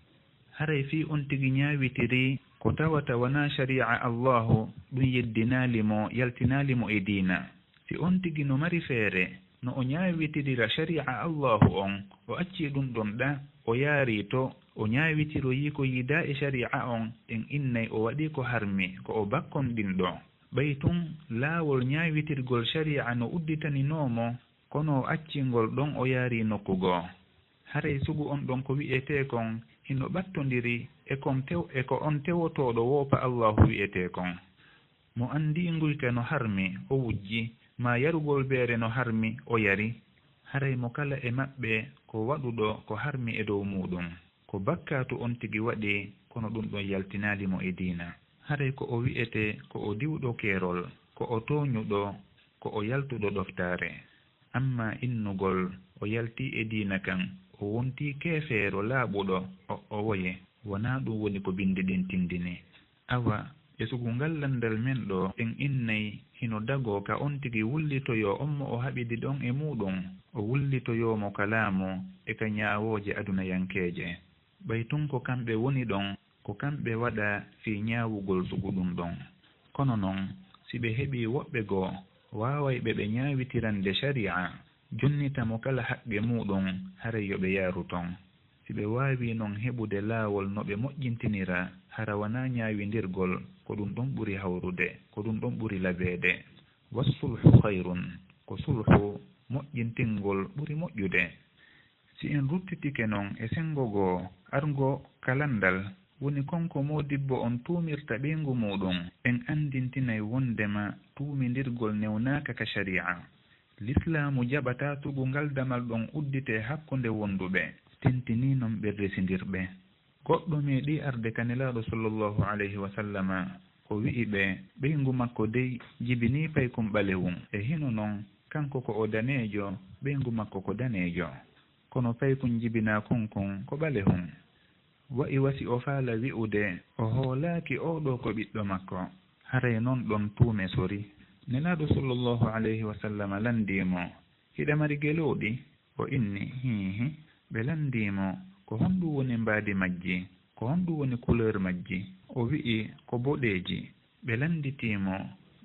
Haray fii on tigi ñaawitiri ko tawata wanaa shari'a Allaahu, ɗun yeddinaali mo, yaltinaali mo e diina. Si on tigi no mari feere, no o ñaawitirira shari'a Allaahu on, o accii ɗun ɗon ɗa, o yaarii to, o ñaawitiroyii ko yiidaa e shari'a on, en innay o waɗii ko harmi, ko o bakkonɗinɗo. Ɓay tun laawol ñaawitirgol shari'a no udditaninoo mo, kono o accii ngol ɗon o yaarii nokku goo. Haray sugu on ɗon ko wi'etee kon hino ɓattondiri e kon tew-, e ko on tewotooɗo woopa Allaahu wi'etee kon. Mo anndii nguyka no harmi, o wujji, maa yarugol beere no harmi, o yari. Haray mo kala e maɓɓe ko waɗuɗo ko harmi e dow muuɗum. Ko bakkaatu on tigi waɗi, kono ɗun ɗon yaltinaali mo e diina. Haray ko o wi'etee ko o diwɗo keerol, ko o tooñuɗo, ko o yaltuɗo ɗoftaare. Ammaa innugol o yaltii e diina kan, o wontii keefeero laaɓuɗo, o, o woye, wanaa ɗun woni ko binndi ɗin tinndini. Awa, e sugu ngal lanndal men ɗoo, en innay hino dagoo ka on tigi wullitoyoo on mo o haɓidi ɗon e muuɗum, o wullitoyoo mo ka laamu e ka ñaawooje adunayankeeje. Ɓay tun ko kamɓe woni ɗon, ko kamɓe waɗa fii ñaawugol sugu ɗun ɗon. Kono non, si ɓe heɓii woɓɓe goo waawayɓe ɓe ñaawitirande shari'a, junnita mo kala haqqe muuɗum, haray yo ɓe yaaru ton. Si ɓe waawii non heɓude laawol no ɓe moƴƴintinira, hara wanaa ñaawindirgol, ko ɗun ɗon ɓuri hawrude, ko ɗun ɗon ɓuri labeede. "Wassulhu khayrun", ko sulhu moƴƴintingol ɓuri moƴƴude. Si en ruttitike non e senngo goo arngo ka lanndal, woni kon ko moodibbo on tuumirta ɓeyngu muuɗum, en anndintinay wonndema tuumindirgol newnaaka ka shari'a. Lislaamu jaɓataa tugungal damal ɗon udditee hakkunde wonnduɓe, tentinii non ɓerrisindirɓe. Goɗɗo meeɗii arde ka Nelaaɗo sallallahu alayhi wa sallama, o wi'i ɓe, ɓeyngu makko dey jibinii paykun ɓalewun, e hino non, kanko ko o daneejo, ɓeyngu makko ko daneejo. Kono paykun jibinaa kun kun ko ɓalehun. Wa'i wa si o faala wi'ude, o hoolaaki oo ɗoo ko ɓiɗɗo makko. Haray non ɗon tuume sori. Nelaaɗo sallallahu alayhi wa sallama lanndii mo, hiɗa mari gelooɗi? O inni, hiihi. Ɓe lanndii mo, ko honɗum woni mbaadi majji? Ko honɗum woni couleur majji? O wi'i, ko boɗeeji. Ɓe lannditii mo,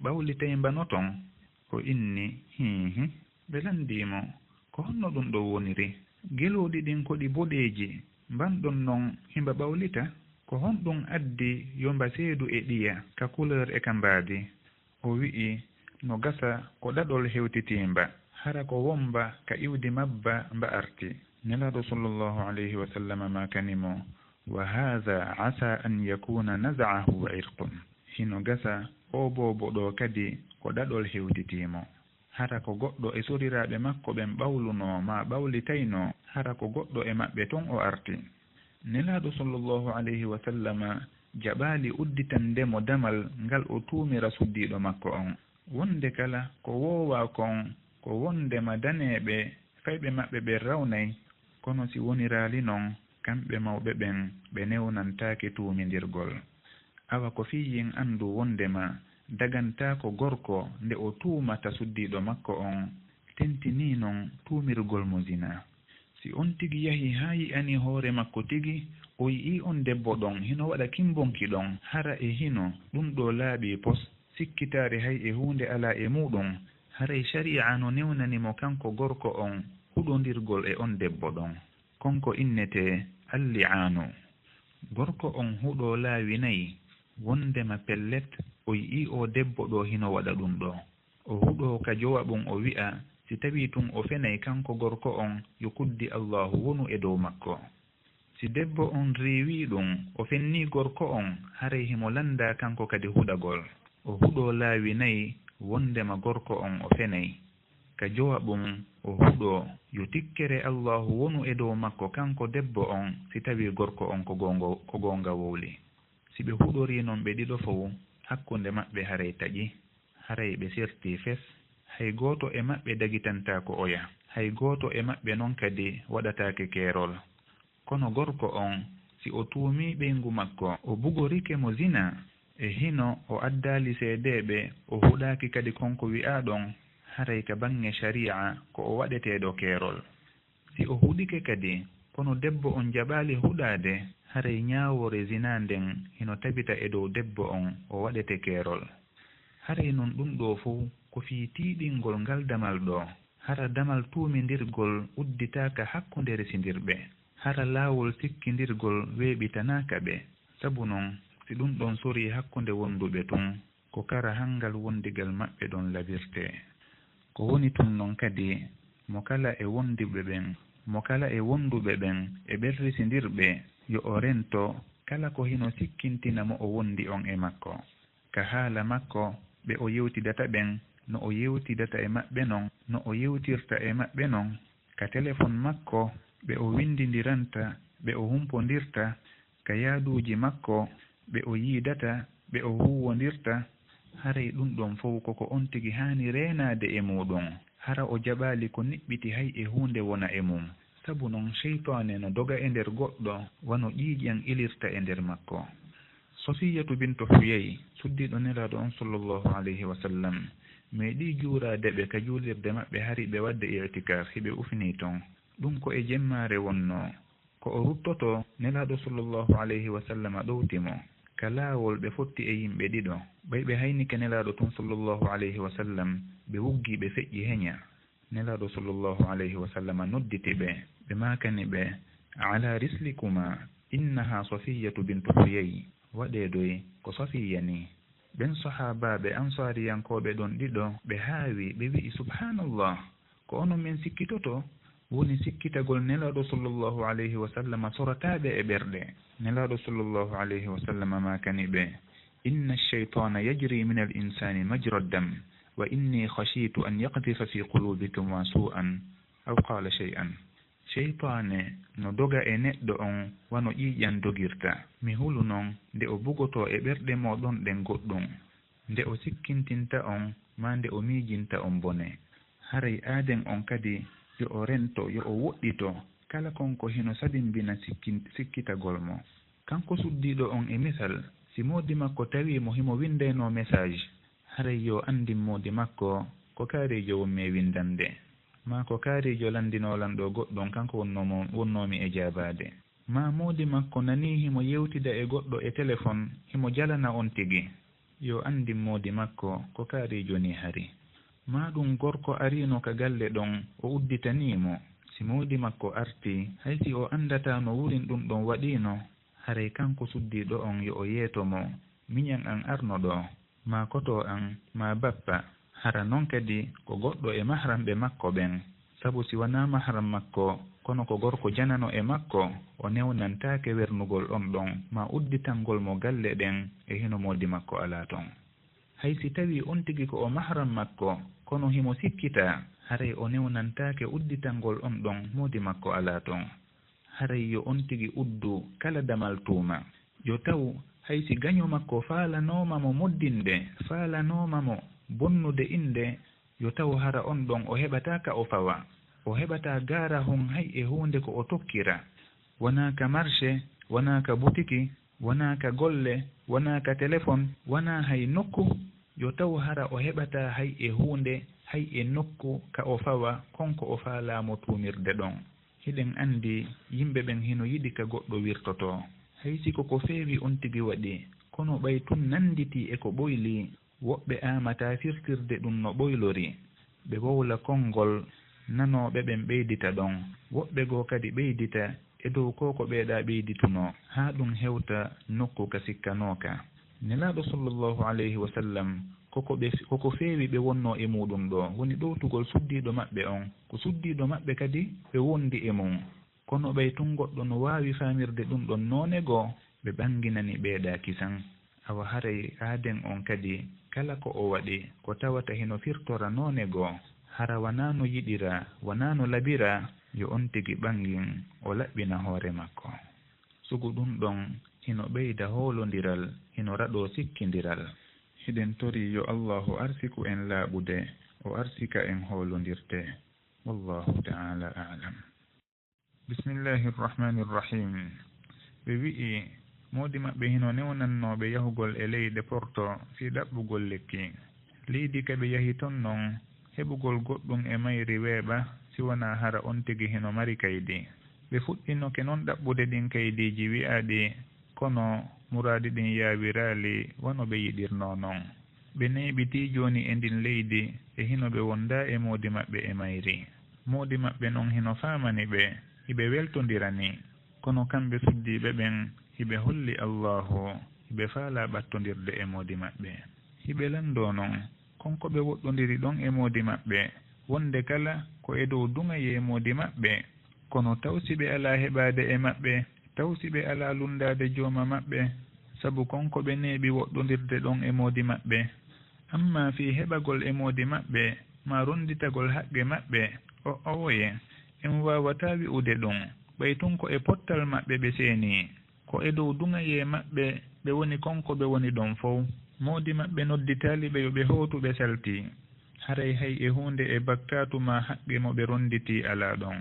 ɓawlitay mbano ton? O inni, hiihi. Ɓe lanndii mo, ko honno ɗum ɗon woniri? Gelooɗi ɗin ko ɗi boɗeeji, mban ɗon non himba ɓawlita? Ko honɗum addi yo mba seedu e ɗiya ka couleur e ka mbaadi? O wi'i, no gasa ko ɗaɗol hewtitii mba, hara ko won mba ka iwdi mabba mba arti. Nelaaɗo sallallahu alayhi wa sallama maakani mo, wa haadha asa an yakuna naza'ahu irqun. Hino gasa oo boobo ɗoo kadi ko ɗaɗol hewtitii mo. Hara ko goɗɗo e soriraaɓe makko ɓen ɓawlunoo maa ɓawlitaynoo, hara ko goɗɗo e maɓɓe ton o arti. Nelaaɗo sallallahu alayhi wa sallama jaɓaali udditande mo damal ngal o tuumira suddiiɗo makko on. Wonde kala ko woowaa kon ko wondema daneeɓe fayɓe maɓɓe ɓen rawnay, kono si woniraali non, kamɓe mawɓe ɓen ɓe newnantaake tuumindirgol. Awa ko fii yen anndu wondema dagantaako gorko nde o tuumata suddiiɗo makko on, tentinii non tuumirgol mo zina. Si on tigi yahi haa yi'ani hoore makko tigi, o yi'ii on debbo ɗon hino waɗa kimbonki ɗon, hara e hino ɗum ɗoo laaɓii pos, sikkitaare hay e huunde alaa e muuɗum, haray shari'a no newnani mo kanko gorko on huɗondirgol e on debbo ɗon. Kon ko innetee al-li'aanu. Gorko on huɗoo laawi nayi, wondema pellet o yi'ii oo debbo ɗoo hino waɗa ɗum ɗoo. O huɗoo ka jowaɓun o wi'a, si tawii tun o fenay kanko gorko on, yo kuddi Allaahu wonu e dow makko. Si debbo on riiwii ɗum, o fennii gorko on, haray himo lanndaa kanko kadi huɗagol. O huɗoo laawi nayi, wondema gorko on o fenay. Ka jowaɓun, o huɗoo, yo tikkere Allaahu wonu e dow makko kanko debbo on, si tawii gorko on ko goongo, ko goonga wowli. Si ɓe huɗorii non ɓe ɗiɗo fow, hakkunde maɓɓe haray taƴi, haray ɓe sertii fes, hay gooto e maɓɓe dagitantaako oya, hay gooto e maɓɓe non kadi waɗataake keerol. Kono gorko on, si o tuumii ɓeyngu makko, o bugorike mo zina, e hino o addaali seedeeɓe, o huɗaaki kadi kon ko wi'aa ɗon, haray ka baŋŋe shari'a ko o waɗeteeɗo keerol. Si o huɗike kadi, kono debbo on jaɓaali huɗaade, haray ñaawoore zinaa nden hino tabita e dow debbo on, o waɗete keerol. Haray non ɗum ɗoo fow ko fii tiiɗingol ngal damal ɗoo. Hara damal tuumindirgol udditaaka hakkunde resindirɓe. Hara laawol sikkindirgol weeɓitanaaka ɓe. Sabu non, si ɗum ɗon sorii hakkunde wonduɓe tun, ko kara hangal wondigal maɓɓe ɗon labirtee. Ko woni tun non kadi, mo kala e wonduɓe ɓen, mo kala e wonduɓe ɓen e ɓerrisindirɓe, yo o rento kala ko hino sikkintina mo o wondi on e makko. Ka haala makko, ɓe o yewtidata ɓen, no o yewtidata e maɓɓe non, no o yewtirta e maɓɓe non, ka telefon makko, ɓe o winndindiranta, ɓe o humpondirta, ka yaaduuji makko, ɓe o yiidata, ɓe o huuwondirta, haray ɗum ɗon fow ko ko on tigi haani reenaade e muuɗum, hara o jaɓaali ko niɓɓiti hay e huunde wona e mum. Sabu non, seytaane no doga e nder goɗɗo, wano ƴiiƴan ilirta e nder makko. Safiyatu bintu Huyay, suddiiɗo Nelaaɗo on, sallallahu alayhi wa sallam, meeɗii juuraade ɓe ka juulirde maɓɓe, hari ɓe waɗde i'tikaaf, hiɓe ufnii ton. Ɗum ko e jemmaare wonnoo. Ko o ruttotoo, Nelaaɗo, sallallahu alayhi wa sallam, ɗowti mo. Ka laawol, ɓe fotti e yimɓe ɗiɗo. Ɓay ɓe haynike Nelaaɗo tun, sallallahu alayhi wa sallam, ɓe wuggi, ɓe feƴƴi heña. Nelaaɗo, sallallahu alayhi wa sallam, nodditi ɓe, ɓe maakani ɓe, "Ala rislikuma, innaha Safiyatu bintu Huyay, waɗee doy, ko Safiya nii." Ɓen sahaabaaɓe ansaariyankooɓe ɗon ɗiɗo, ɓe haawi, ɓe wi'i, "Subhaanallah, ko onon men sikkitotoo? Woni sikkitagol Nelaaɗo sallallahu alayhi wa sallam sorataaɓe e ɓerɗe. Nelaaɗo sallallahu alayhi wa sallam maakani ɓe, "Inna ash-shaytana yajri min al-insani majra ad-dam, wa inni khashitu an yaqdhifa fi qulubikuma su'an, aw qala shay'an." Seytaane no doga e neɗɗo on wano ƴiiƴan dogirta. Mi hulu non nde o bugotoo e ɓerɗe mooɗon ɗen goɗɗum, nde o sikkintinta on, maa nde o miijinta on bone. Haray aaden on kadi yo o rento, yo o woɗɗito kala kon ko hino sabimbina sikkin-, sikkitagol mo. Kanko suddiiɗo on e misal, si moodi makko tawii mo himo winndaynoo message, haray yo anndin moodi makko ko kaariijo wonmi e winndande, maa ko kaariijo lanndinoo lan ɗoo goɗɗum, kanko wonnoo mo, wonnoomi e jaabaade. Maa moodi makko nanii himo yewtida e goɗɗo e telefon, himo jalana on tigi. Yo anndin moodi makko ko kaariijo nii hari. Maa ɗum gorko ariino ka galle ɗon, o udditanii mo. Si moodi makko artii, hay si o anndataa no wurin ɗum ɗon waɗiino, haray kanko suddiiɗo on yo o yeeto mo, miñan an arno ɗoo, maa kotoo an, maa bappa, hara non kadi ko goɗɗo e mahramɓe makko ɓen. Sabu si wanaa mahram makko, kono ko gorko janano e makko, o newnantaake wernugol on ɗon, maa udditangol mo galle ɗen e hino moodi makko alaa ton. Hay si tawii on tigi ko o mahram makko, kono himo sikkitaa, haray o newnantaake udditangol on ɗon moodi makko alaa ton. Haray yo on tigi uddu kala damal tuuma. Yo taw hay si gaño makko faalanooma mo moddinde, faalanooma mo bonnude innde, yo taw hara on ɗon o heɓataa ka o fawa. O heɓataa gaarahun hay e huunde ko o tokkira. Wanaa ka marché, wanaa ka butiki, wanaa ka golle, wanaa ka telefon, wanaa hay nokku, yo taw hara o heɓataa hay e huunde, hay e nokku ka o fawa kon ko o faalaa mo tuumirde ɗon. Hiɗen anndi yimɓe ɓen hino yiɗi ka goɗɗo wirtotoo. Hay si ko ko feewi on tigi waɗi, kono ɓay tun nannditii e ko ɓoylii, woɓɓe aamataa firtirde ɗum no ɓoylori. Ɓe wowla konngol, nanooɓe ɓen ɓeydita ɗon. Woɓɓe goo kadi ɓeydita e dow ko ko ɓeeɗaa ɓeyditunoo, haa ɗum hewta nokku ka sikkanooka. Nelaaɗo sallallahu alayhi wa sallam, ko ko ɓe, ko ko feewi ɓe wonnoo e muuɗum ɗoo, woni ɗowtugol suddiiɗo maɓɓe on. Ko suddiiɗo maɓɓe kadi ɓe wondi e mum. Kono ɓay tun goɗɗo no waawi faamirde ɗum ɗon noone goo, ɓe ɓanginani ɓeeɗaa kisan. Awa haray aaden on kadi, kala ko o waɗi, ko tawata hino firtora noone goo, hara wanaa no yiɗiraa, wanaa no labiraa, yo on tigi ɓangin, o laɓɓina hoore makko. Sugu ɗum ɗon, hino ɓeyda hoolondiral, hino raɗoo sikkindiral. Hiɗen torii yo Allaahu arsiku en laaɓude, o arsika en hoolondirde. Wallaahu ta'aalaa a'lam. Bismillahir Rahmanir Rahim. Ɓe wi'i, moodi maɓɓe hino newnannoo ɓe yahugol e leyɗe porto fii ɗaɓɓugol lekki. Leydi ka ɓe yahi ton non, heɓugol goɗɗum e mayri weeɓa, si wanaa hara on tigi hino mari kaydi. Ɓe fuɗɗinoke non ɗaɓɓude ɗin kaydiiji wi'aaɗi, kono muraadi ɗin yaawiraali wano ɓe yiɗirnoo non. Ɓe neeɓitii jooni e ndin leydi e hino ɓe wondaa e moodi maɓɓe e mayri. Moodi maɓɓe non hino faamani ɓe, hiɓe weltondirani. Kono kamɓe suddiiɓe ɓen, hiɓe holli Allaahu, hiɓe faalaa ɓattondirde e moodi maɓɓe. Hiɓe lanndoo non, kon ko ɓe woɗɗondiri ɗon e moodi maɓɓe, wonde kala ko e dow duŋayee moodi maɓɓe. Kono taw si ɓe alaa heɓaade e maɓɓe, taw si ɓe alaa lunndaade jooma maɓɓe, sabu kon ko ɓe neeɓi woɗɗondirde ɗon e moodi maɓɓe. Ammaa fii heɓagol e moodi maɓɓe, maa ronnditagol haqqe maɓɓe, o, owoye, en waawataa wi'ude ɗum, ɓay tun ko e pottal maɓɓe ɓe seenii. Ko e dow duŋayee maɓɓe ɓe woni kon ko ɓe woni ɗon fow. Moodi maɓɓe nodditaali ɓe yo ɓe hootu ɓe saltii. Haray hay e huunde e bakkaatu maa haqqe mo ɓe ronnditii alaa ɗon.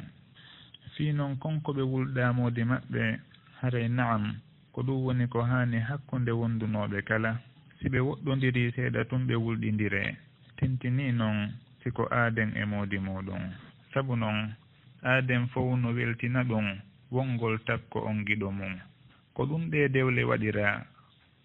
Fii non kon ko ɓe wulɗaa moodi maɓɓe, haray na'am, ko ɗum woni ko haani hakkunde wondunooɓe kala. Si ɓe woɗɗondirii seeɗa tun ɓe wulɗindiree. Tintinii non si ko aaden e moodi muuɗum. Sabu non, aaden fow no weltina ɗum wongol takko on giɗo mum. Ko ɗum ɗee dewle waɗiraa.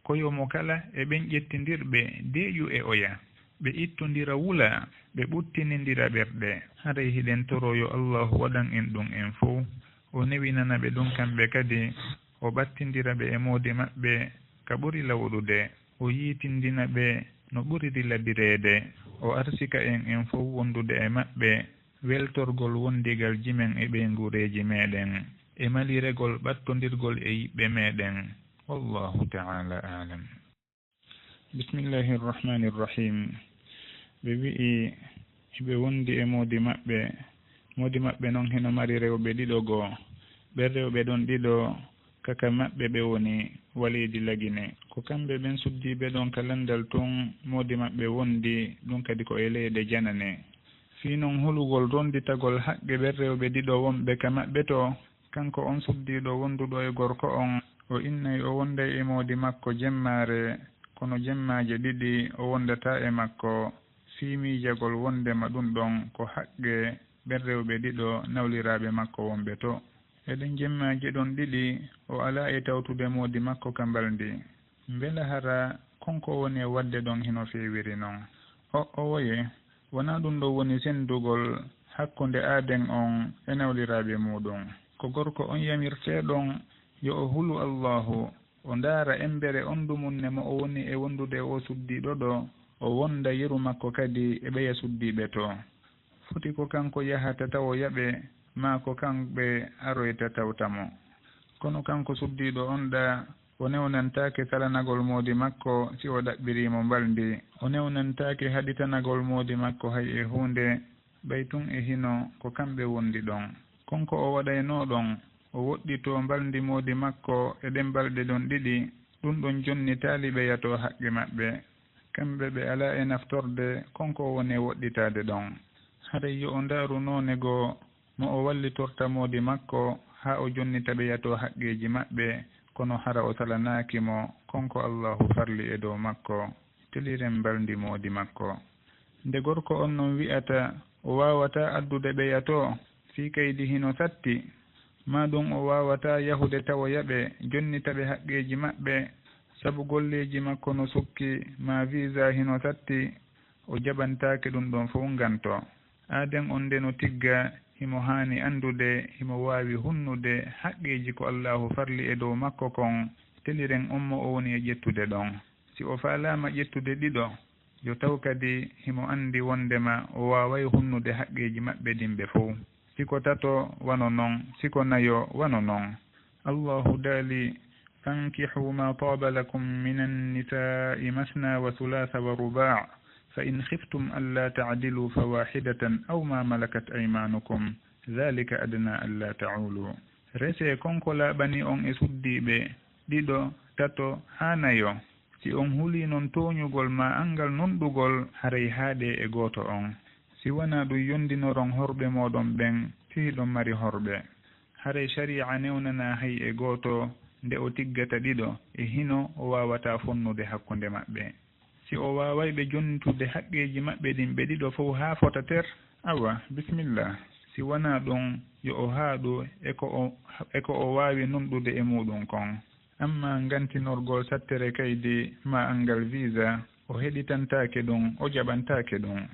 Koyo mo kala e ɓen ƴettindirɓe deeƴu e oya, ɓe ittondira wula, ɓe ɓuttinindira ɓerɗe. Haray hiɗen toroo yo Allaahu waɗan en ɗum en fow. O newinana ɓe ɗum kamɓe kadi, o ɓattindira ɓe e moodi maɓɓe ka ɓuri lawɗude, o yiitindina ɓe no ɓuriri labireede, o arsika en en fow wondude e maɓɓe, weltorgol wondigalji men e ɓeynguureeji meeɗen, e maliregol ɓattondirgol e yiɓɓe meeɗen. Wallahu ta'ala a'lam. Bismillahi rrahmani rrahim. Ɓe wi'i, hiɓe wondi e moodi maɓɓe. Moodi maɓɓe non hino mari rewɓe ɗiɗo goo. Ɓen rewɓe ɗon ɗiɗo, ka ka maɓɓe ɓe woni Waliidi Lagine. Ko kamɓe ɓen suddiiɓe ɗon ka lanndal tun moodi maɓɓe wondi, ɗun kadi ko e leyɗe janane. Fii non hulugol ronnditagol haqqe ɓen rewɓe ɗiɗo wonɓe ka maɓɓe to, kanko on suddiiɗo wonduɗo e gorko on, o innay o wonday e moodi makko jemmaare, kono jemmaaje ɗiɗi o wondataa e makko, fii miijagol wonndema ɗun ɗon ko haqqe ɓen rewɓe ɗiɗo nawliraaɓe makko wonɓe to. E ɗen jemmaaje ɗon ɗiɗi, o alaa e tawtude moodi makko ka mbalndi. Mbela hara kon ko woni e waɗde ɗon hino feewiri non? O'owoye, wonaa ɗun ɗon woni senndugol hakkunde aaden on e nawliraaɓe muuɗum. Ko gorko on yamirtee ɗon yo o hulu Allaahu, o ndaara emmbere on dumunne mo o woni e wondude e oo suddiiɗo ɗoo, o wonda yeru makko kadi e ɓeya suddiiɓe too. Foti ko kanko yahata tawoya ɓe, maa ko kamɓe aroyta tawta mo. Kono kanko suddiiɗo on ɗaa, o newnantaake salanagol moodi makko si o ɗaɓɓirii mo mbalndi. O newnantaake haɗitanagol moodi makko hay e huunde, ɓay tun e hino ko kamɓe wondi ɗon. Kon ko o waɗaynoo ɗon, o woɗɗitoo mbalndi moodi makko e ɗen balɗe ɗon ɗiɗi, ɗun ɗon jonni taaliɓeya too haqqe maɓɓe. Kamɓe ɓe alaa e naftorde kon ko woni e woɗɗitaade ɗon. Haray yo o ndaaru noone goo mo o wallitorta moodi makko haa o jonnita ɓeya too haqqeeji maɓɓe, kono hara o salanaaki mo kon ko Allaahu farli e dow makko. Teliren mbalndi moodi makko. Nde gorko on non wi'ata o waawataa addude ɓeya too fii kaydi hino satti, maa ɗun o waawataa yahude tawoya ɓe, jonnita ɓe haqqeeji maɓɓe, sabu golleeji makko no sukki, maa visa hino satti, o jaɓantaake ɗun ɗon fow nganto. Aaden on nde no tigga himo haani anndude himo waawi hunnude haqqeeji ko Allaahu farli e dow makko kon, teliren on mo o woni e ƴettude ɗon. Si o faalaama ƴettude ɗiɗo, yo taw kadi himo anndi wonndema o waaway hunnude haqqeeji maɓɓe ɗin ɓe fow. Si ko tato, wano non, si ko nayo, wano non. Allaahu daali, فانكحوا ما طاب لكم من النساء مثنى وثلاث ورباع، فإن خفتم ألا تعدلوا فواحدة أو ما ملكت أيمانكم، ذلك أدنى ألا تعولوا. Resee kon ko laaɓani on e suddiiɓe, ɗiɗo, tato, haa nayo. Si on hulii non tooñugol maa anngal nunɗugol, haray haaɗee e gooto on. Si wanaa ɗun, yondinoron horɓe mooɗon ɓen, si hiɗon mari horɓe. Haray sari'a newnanaa hay e gooto nde o tiggata ɗiɗo, e hino o waawataa fonnude hakkunde maɓɓe. Si o waaway ɓe jonnitude haqqeeji maɓɓe ɗin ɓe ɗiɗo fow haa fota ter, awa, bismillah. Si wanaa ɗun, yo o haaɗu e ko o, e ko o waawi nunɗude e muuɗum kon. Ammaa ngantinorgol sattere kaydi maa anngal visa, o heɗitantaake ɗun, o jaɓantaake ɗun.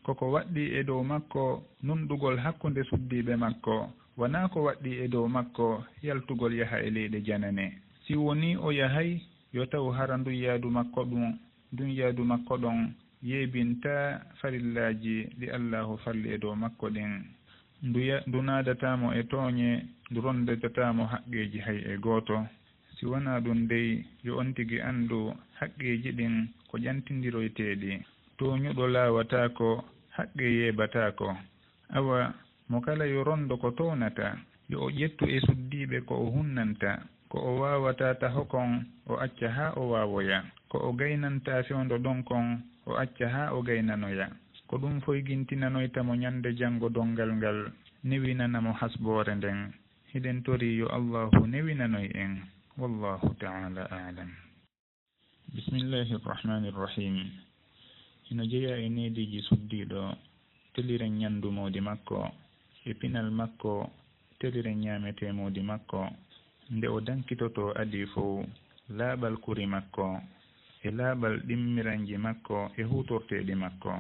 Ko ko waɗɗii e dow makko nunɗugol hakkunde suddiiɓe makko, wanaa ko waɗɗii e dow makko yaltugol yaha e leyɗe janane. Si wonii o yahay, yo taw hara ndun yaadu makko ɗun, ndun yaadu makko ɗon yeebintaa farillaaji ɗi Allaahu farli e dow makko ɗin. Ndu ya-, ndu naadataa mo e tooñe, ndu ronndetataa mo haqqeeji hay e gooto. Si wanaa ɗun dey, yo on tigi anndu haqqeeji ɗin ko ƴantindiroyteeɗi. Tooñuɗo laawataako, haqqe yeebataako. Awa, mo kala yo ronndo ko townata, yo o ƴettu e suddiiɓe ko o hunnanta, ko o waawataa taho kon, o acca haa o waawoya, ko o gaynanta fewndo ɗon kon, o acca haa o gaynanoya. Ko ɗun foygintinanoyta mo ñande janngo donngal ngal, newinana mo hasboore nden. Hiɗen torii yo Allaahu newinanoy en. Wallaahu ta'aalaa a'lam. Bismillaahi Rahmaani Rahiim. Hino jeyaa e neediiji suddiiɗo, teliren ñanndu moodi makko, e pinal makko, teliren ñaametee moodi makko, nde o dankitotoo adii fow, laaɓal kuri makko, e laaɓal ɗimmiranji makko, e huutorteeɗi makko.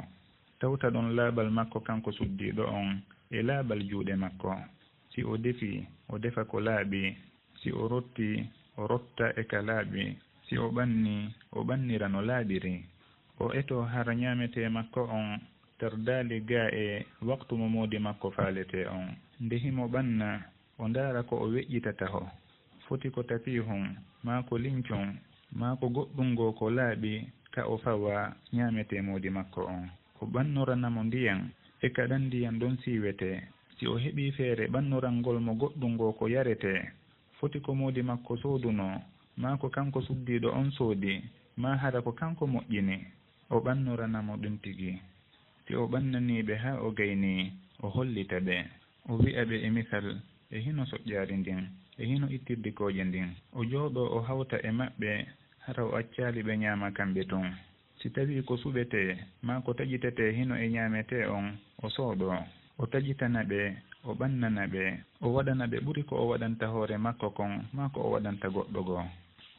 Tawta ɗon laaɓal makko kanko suddiiɗo on, e laaɓal juuɗe makko. Si o defii, o defa ko laaɓi. Si o rottii, o rotta e ka laaɓi. Si o ɓannii, o ɓannira no laaɓiri. O etoo hara ñaametee makko on, Tardaali gaa e waqtu mo moodi makko faaletee on. Nde himo ɓanna, o ndaara ko o weƴƴitata ho. Foti ko tapihun, maa ko lincun, maa ko goɗɗun goo ko laaɓi ka o fawa ñaametee moodi makko on. O ɓannorana mo ndiyan, e ka ɗan ndiyan ɗon siiwetee. Si o heɓii feere ɓannorangol mo goɗɗun goo ko yaretee, foti ko moodi makko soodunoo, maa ko kanko suddiiɗo on soodi, maa hara ko kanko moƴƴini, o ɓannorana mo ɗun tigi. Si o ɓannanii ɓe haa o gaynii, o hollita ɓe, o wi'a ɓe e misal, e hino soƴƴaari ndin, e hino ittirdi kooƴe ndin. O jooɗoo o hawta e maɓɓe, hara o accaali ɓe ñaama kamɓe tun. Si tawii ko suɓetee, maa ko taƴitetee hino e ñaametee on, o sooɗoo. O taƴitana ɓe, o ɓannana ɓe, o waɗana ɓe ɓuri ko o waɗanta hoore makko kon, maa ko o waɗanta goɗɗo goo.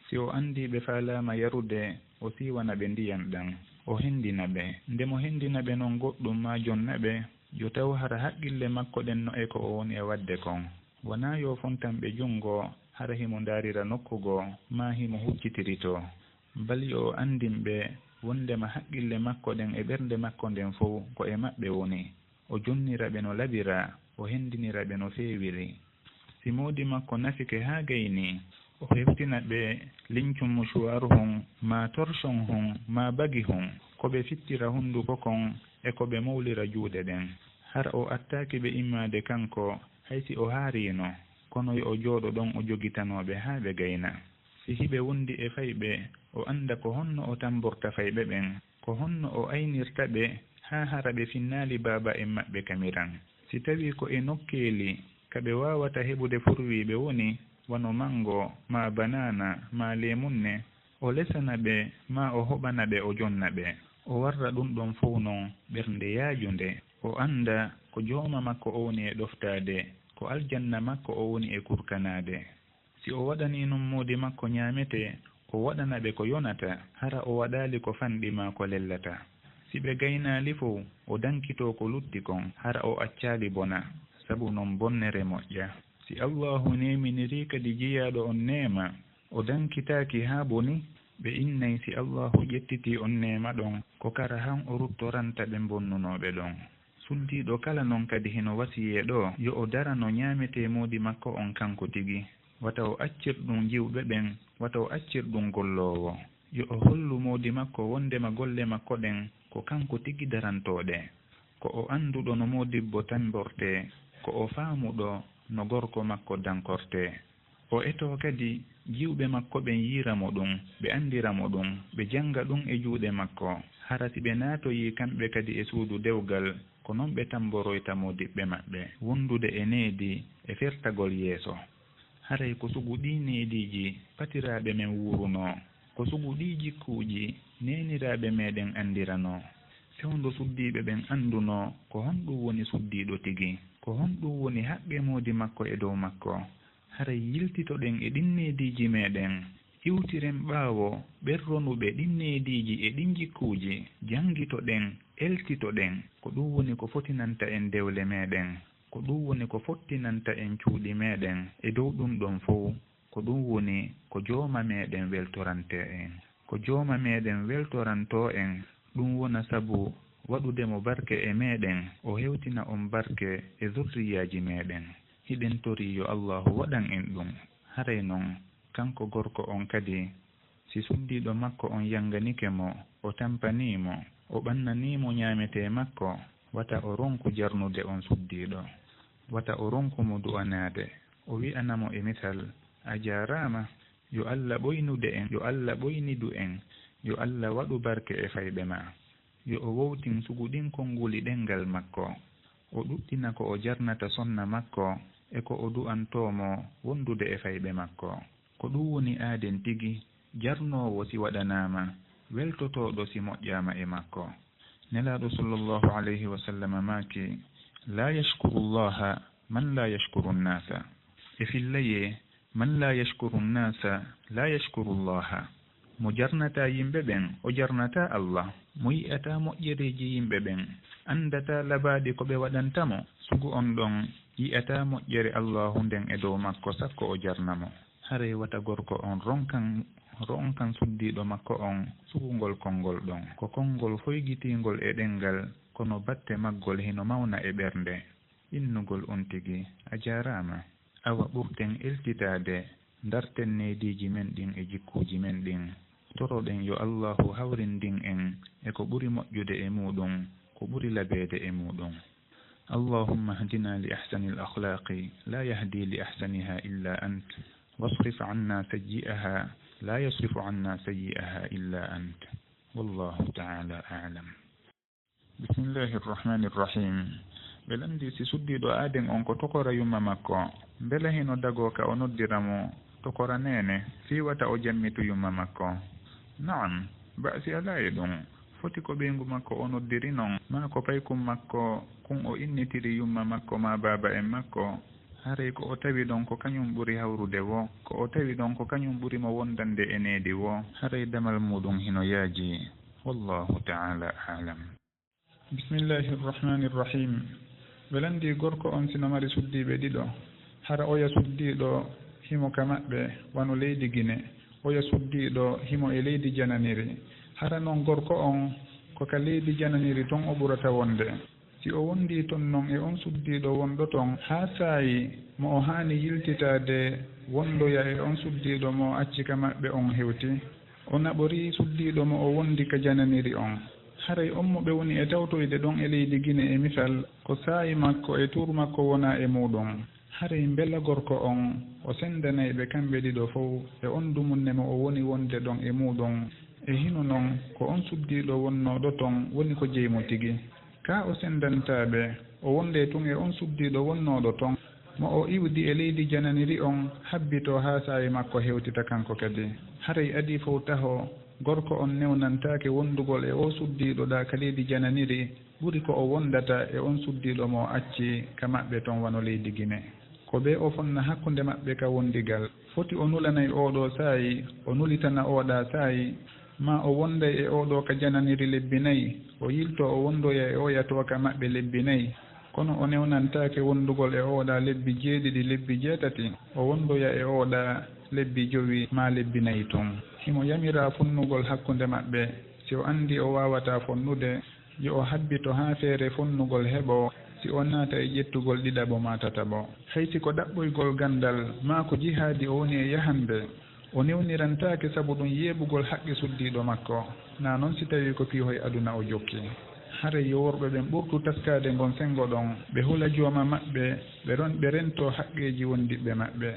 Si o anndii ɓe faalaama yarude, o siiwana ɓe ndiyan ɗan, o hendina ɓe. Nde mo hendina ɓe non goɗɗun maa jonna ɓe, yo taw hara haqqille makko ɗen no e ko o woni e waɗde kon. Wanaa yo fontan ɓe junngo, hara himo ndaarira nokku goo, maa himo huccitiritoo. Bali yo o anndin ɓe wonndema haqqille makko ɗen e ɓernde makko nden fow ko e maɓɓe woni. O jonnira ɓe no laɓira, o hendinira ɓe no feewiri. Si moodi makko nafike haa gaynii, o hewtina ɓe lincun musuwaaru hun, maa torson hun, maa bagi hun, ko ɓe fittira hunduko kon e ko ɓe mowlira juuɗe ɗen. Hara o attaaki ɓe immaade kanko, hay si o haariino, kono yo o jooɗo ɗon o jogitanoo ɓe haa ɓe gayna. Si hiɓe wondi e fayɓe, o annda ko honno o tamborta fayɓe ɓen, ko honno o aynirta ɓe haa hara ɓe finnaali baaba'en maɓɓe kamiran. Si tawii ko e nokkeeli ka ɓe waawata heɓude furwii ɓe woni, wano manngo, maa banaana, maa leemunne, o lesana ɓe, maa o hoɓana ɓe, o jonna ɓe. O warra ɗun ɗon fow non ɓernde yaajunde, o annda ko jooma makko o woni e ɗoftaade, ko aljanna makko o woni e kurkanaade. Si o waɗanii non moodi makko ñaametee, o waɗana ɓe ko yonata, hara o waɗaali ko fanɗi maa ko lellata. Si ɓe gaynaali fow, o dankitoo ko lutti kon, hara o accaali bona, sabu non bonnere moƴƴa. Si Allaahu neeminirii kadi jiyaaɗo on neema, o dankitaaki haa boni, ɓe innay si Allaahu ƴettitii on neema ɗon, ko kara han o ruttoranta ɓe bonnunooɓe ɗon. Suddiiɗo kala non kadi hino wasiyee ɗoo, yo o darano ñaametee moodi makko on kanko tigi. Wata o accir ɗun jiwɓe ɓen, wata o accir ɗun golloowo. Yo o hollu moodi makko wonndema golle makko ɗen ko kanko tigi darantoo ɗe. Ko o annduɗo no moodibbo tambortee, ko o faamuɗo no gorko makko dankortee. O etoo kadi jiwɓe makko ɓen yiira mo ɗun, ɓe anndira mo ɗun, ɓe jannga ɗun e juuɗe makko. Hara si ɓe naatoyii kamɓe kadi e suudu dewgal, ko non ɓe tamboroyta moodiɓɓe maɓɓe, wondude e needi e fertagol yeeso. Haray ko sugu ɗii neediiji patiraaɓe men wuurunoo, ko sugu ɗii jikkuuji neeniraaɓe meɗen anndiranoo. Fewndo suddiiɓe ɓen anndunoo ko honɗun woni suddiiɗo tigi, ko honɗun woni haqqe moodi makko e dow makko. Haray yiltitoɗen e ɗin neediiji meɗen, iwtiren ɓaawo ɓen ronuɓe ɗin neediiji e ɗin jikkuuji, janngitoɗen, eltitoɗen. Ko ɗun woni ko fotinanta en dewle meɗen, ko ɗun woni ko fottinanta en cuuɗi meɗen. E dow ɗun ɗon fow, ko ɗun woni ko Jooma meɗen weltorantee en. Ko Jooma meɗen weltorantoo en, ɗun wona sabu waɗude mo barke e meɗen, o hewtina on barke e zurriyaaji meɗen. Hiɗen torii yo Allaahu waɗan en ɗun. Haray non, kanko gorko on kadi, si suddiiɗo makko on yanganike mo, o tampanii mo, o ɓannanii mo ñaametee makko, wata o ronku jarnude on suddiiɗo. Wata o ronku mo du'anaade. O wi'ana mo e misal, "A jaaraama, yo Alla ɓoynude en, yo Alla ɓoynidu en, yo Alla waɗu barke e fayɓe maa." Yo o wowtin sugu ɗin konnguli ɗemngal makko, o ɗuɗɗina ko o jarnata sonna makko e ko o du'antoo mo wondude e fayɓe makko. Ko ɗun woni aaden tigi, jarnoowo si waɗanaama, weltotooɗo si moƴƴaama e makko. Nelaaɗo sallallahu alayhi wa sallam maaki, "Laa yashkuru Llaaha man laa yashkuru nnaasa." E fillayee, "Man laa yashkuru nnaasa laa yashkuru Llaaha." Mo jarnataa yimɓe ɓen, o jarnataa Allah. Mo yi'ataa moƴƴereeji yimɓe ɓen, anndataa labaaɗi ko ɓe waɗanta mo, sugu on ɗon yi'ataa moƴƴere Allaahu nden e dow makko, sakko o jarna mo. Haray wata gorko on ronkan, ronkan suddiiɗo makko on sugungol konngol ɗon. Ko konngol foygitiingol e ɗemngal kono batte maggol hino mawna e ɓernde. Innugol on tigi, a jaaraama. Awa ɓurten eltitaade, ndarten neediiji men ɗin e jikkuuji men ɗin. Toroɗen yo Allaahu hawrindin en e ko ɓuri moƴƴude e muuɗum, ko ɓuri labeede e muuɗum. اللهم اهدنا لأحسن الأخلاق لا يهدي لأحسنها إلا أنت، واصرف عنا سيئها لا يصرف عنا سيئها إلا أنت. والله تعالى أعلم. Bismillahir Rahmanir Rahim. Ɓe lanndii si suddiiɗo aaden on ko tokora yumma makko, mbela hino dagoo ka o noddira mo tokora neene, fii wata o jammitu yumma makko? Na'am, ba'si alaa e ɗum. Foti ko ɓeyngu makko o noddiri non, maa ko paykun makko kun o innitiri yumma makko maa baaba en makko. Haray ko o tawi ɗon ko kañum ɓuri hawrude woo, ko o tawi ɗon ko kañum ɓuri mo wondande e needi woo, haray damal muuɗum hino yaaji. Wallahu ta'ala a'lam. Bismillahir Rahmanir Rahim. Ɓe lanndii gorko on si no mari suddiiɓe ɗiɗo. Hara oya suddiiɗo himo ka maɓɓe wano leydi Gine, oya suddiiɗo himo e leydi Jananiri. Hara non gorko on ko ka leydi Jananiri ton o ɓurata wonde. Si o wondii ton non e on suddiiɗo wonɗo ton, haa saayi mo o haani yiltitaade wondoya e on suddiiɗo mo o acci ka maɓɓe on hewti, o naɓorii suddiiɗo mo o wondi ka Jananiri on. Haray on mo ɓe woni e tawtoyde ɗon e leydi Gine e misal, ko saa'i makko e tuur makko wonaa e muuɗum. Haray mbela gorko on o senndanay ɓe kamɓe ɗiɗo fow e on dumunne mo o woni wonde ɗon e muuɗum, e hino non ko on suddiiɗo wonnooɗo ton woni ko jeyi mo tigi? Kaa o senndantaa ɓe, o wonday tun e on suddiiɗo wonnooɗo ton, mo o iwdi e leydi Jananiri on, habbitoo haa saa'i makko hewtita kanko kadi. Haray adii fow taho, gorko on newnantaake wondugol e oo suddiiɗo ɗaa ka leydi Jananiri, ɓuri ko o wondata e on suddiiɗo mo o acci ka maɓɓe ton wano leydi Gine. Ko bee o fonna hakkunde maɓɓe ka wondigal. Foti o nulanay oo ɗoo saa'i, o nulitana oo ɗaa saa'i, maa o wonday e oo ɗoo ka Jananiri lebbi nayi, o yiltoo o wondoya e oya too ka maɓɓe lebbi nayi. Kono o newnantaake wondugol e oo ɗaa lebbi jeeɗiɗi, lebbi jeetati, o wondoya e oo ɗaa lebbi jowi maa lebbi nayi tun. Himo yamiraa fonnugol hakkunde maɓɓe, si o anndii o waawataa fonnude, yo o habbito haa feere fonnugol heɓoo, si o naata e ƴettugol ɗiɗaɓo maa tataɓo. Hay si ko ɗaɓɓoygol ganndal maa ko jihaadi o woni e yahande, o newnirantaake sabu ɗun yeeɓugol haqqe suddiiɗo makko, naa non si tawii ko piihoy aduna o jokki. Haray yo worɓe ɓen ɓurtu taskaade ngon senngo ɗon, ɓe hula jooma maɓɓe, ɓe ron-, ɓe rentoo haqqeeji wondiɓɓe maɓɓe.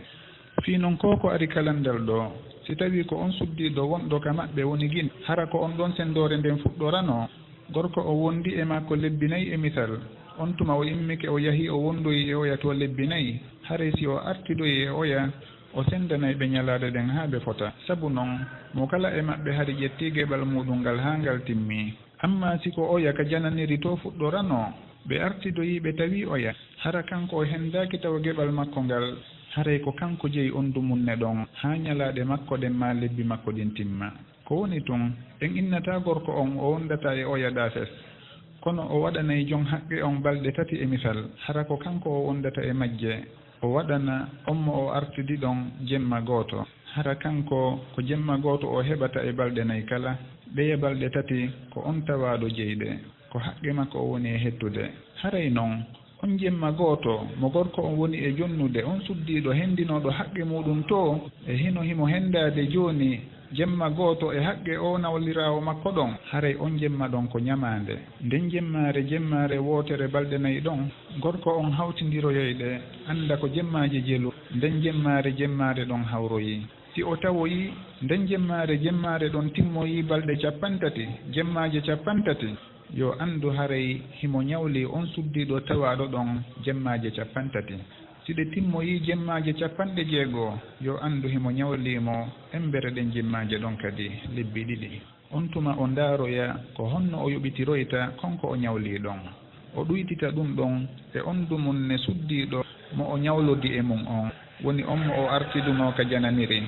Fii non ko ko ari ka lanndal ɗoo, si tawii ko on suddiiɗo wonɗo ka maɓɓe woni Gine, hara ko on ɗon senndoore nden fuɗɗoranoo? Gorko on wondi e makko lebbi nayi e misal, on tuma o immike o yahi o wondoyi e oya too lebbi nayi, haray si o artidoyi e oya, o senndanay ɓe ñalaaɗe ɗen haa ɓe fota. Sabu non, mo kala e maɓɓe hari ƴettii geɓal muuɗum ngal haa ngal timmii. Ammaa si ko oya ka jananiri too fuɗɗoranoo, ɓe artidoyii ɓe tawii oya, hara kanko o henndaaki tawa geɓal makko ngal, haray ko kanko jeyi on dumunne ɗon haa ñalaaɗe makko ɗen maa lebbi makko ɗin timma. Ko woni tun, en innataa gorko on o wondataa e oya ɗaa fes. Kono o waɗanay jon haqqe on balɗe tati e misal, hara ko kanko o wondata e majje. O waɗana on mo o artidi ɗon jemma gooto. Hara kanko ko jemma gooto o heɓata e balɗe nay kala, ɓeya balɗe tati ko on tawaaɗo jeyɗe. Ko haqqe makko o woni e hettude. Haray non, on jemma gooto mo gorko on woni e jonnude, on suddiiɗo hendinooɗo haqqe muuɗum too, e hino himo hendaade jooni, jemma gooto e haqqe oo nawliraawo makko ɗon, haray on jemma ɗon ko ñamaande. Nden jemmaare, jemmaare wootere balɗe nayi ɗon, gorko on hawtindiroyay ɗe, annda ko jemmaaje jelu. Nden jemmaare, jemmaare ɗon hawroyii. Si o tawoyii nden jemmaare, jemmaare ɗon timmoyii balɗe cappanɗe tati, jemmaaje cappanɗe tati, yo anndu haray himo ñawlii on suddiiɗo tawaaɗo ɗon jemmaaje cappanɗe tati. Si ɗe timmoyii jemmaaje cappanɗe jeego, yo anndu himo ñawlii mo embere ɗen jemmaaje ɗon kadi lebbi ɗiɗi. On tuma o ndaaroya ko honno o yoɓitiroyta kon ko o ñawlii ɗon. O ɗuytita ɗum ɗon e on dumunne suddiiɗo mo o ñawlodi e mum on, woni on mo o artidunoo ka jananiri.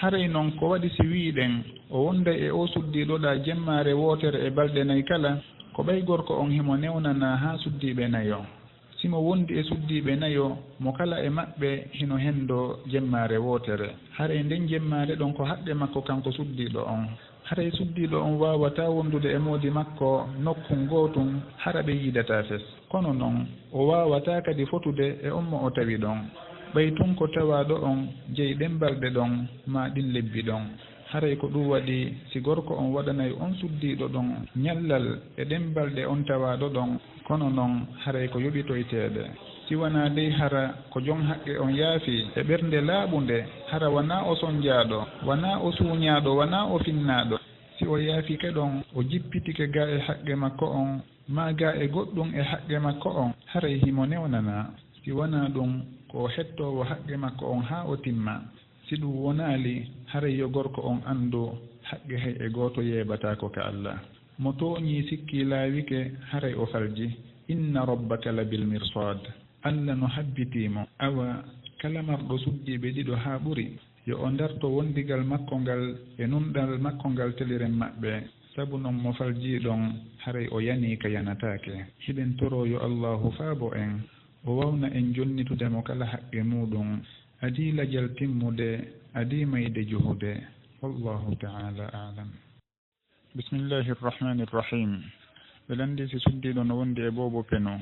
Haray non ko waɗi si wi'ɗen o wonday e oo suddiiɗo ɗaa jemmaare wootere e balɗe nay kala, ko ɓay gorko on himo newnanaa haa suddiiɓe nayo. Si mo wondi e suddiiɓe nayo, mo kala e maɓɓe hino hendoo jemmaare wootere. Haray nden jemmaare ɗon ko haqqe makko kanko suddiiɗo on. Haray suddiiɗo on waawataa wondude e moodi makko nokkun gootun, hara ɓe yiidataa fes. Kono non, o waawataa kadi fotude e on mo o tawi ɗon. Ɓay tun ko tawaaɗo on jeyi ɗen balɗe ɗon, maa ɗin lebbi ɗon. Haray ko ɗun waɗi, si gorko on waɗanay on suddiiɗo ɗon ñallal e ɗen balɗe on tawaaɗo ɗon, kono non haray ko yoɓitoyteeɓe. Si wanaa dey hara ko jon haqqe on yaafii e ɓernde laaɓunde, hara wanaa o sonjaaɗo, wanaa o suuñaaɗo, wanaa o finnaaɗo. Si o yaafike ɗon, o jippitike gaa e haqqe makko on, maa gaa e goɗɗun e haqqe makko on, haray himo newnanaa. Si wanaa ɗun, ko o hettoowo haqqe makko on haa o timma. Si ɗun wonaali, haray yo gorko on anndu, haqqe hay e gooto yeebataako ka Alla. Mo tooñii sikkii laawike, haray o falji. Inna rabbaka labil mirsaad. Alla no habbitii mo. Awa, kala marɗo suddiiɓe ɗiɗo haa ɓuri, yo o ndarto wondigal makko ngal e nunɗal makko ngal teliren maɓɓe, sabu non mo faljii ɗon, haray o yanii ka yanataake. Hiɗen toroo yo Allaahu faabo en, o wawna en jonnitude mo kala haqqe muuɗum, adii lajal timmude, adii mayde juhude. Wallaahu ta'aalaa a'lam. Bismillahir Rahmanir Rahim. Ɓe lanndii si suddiiɗo no wondi e boobo penu.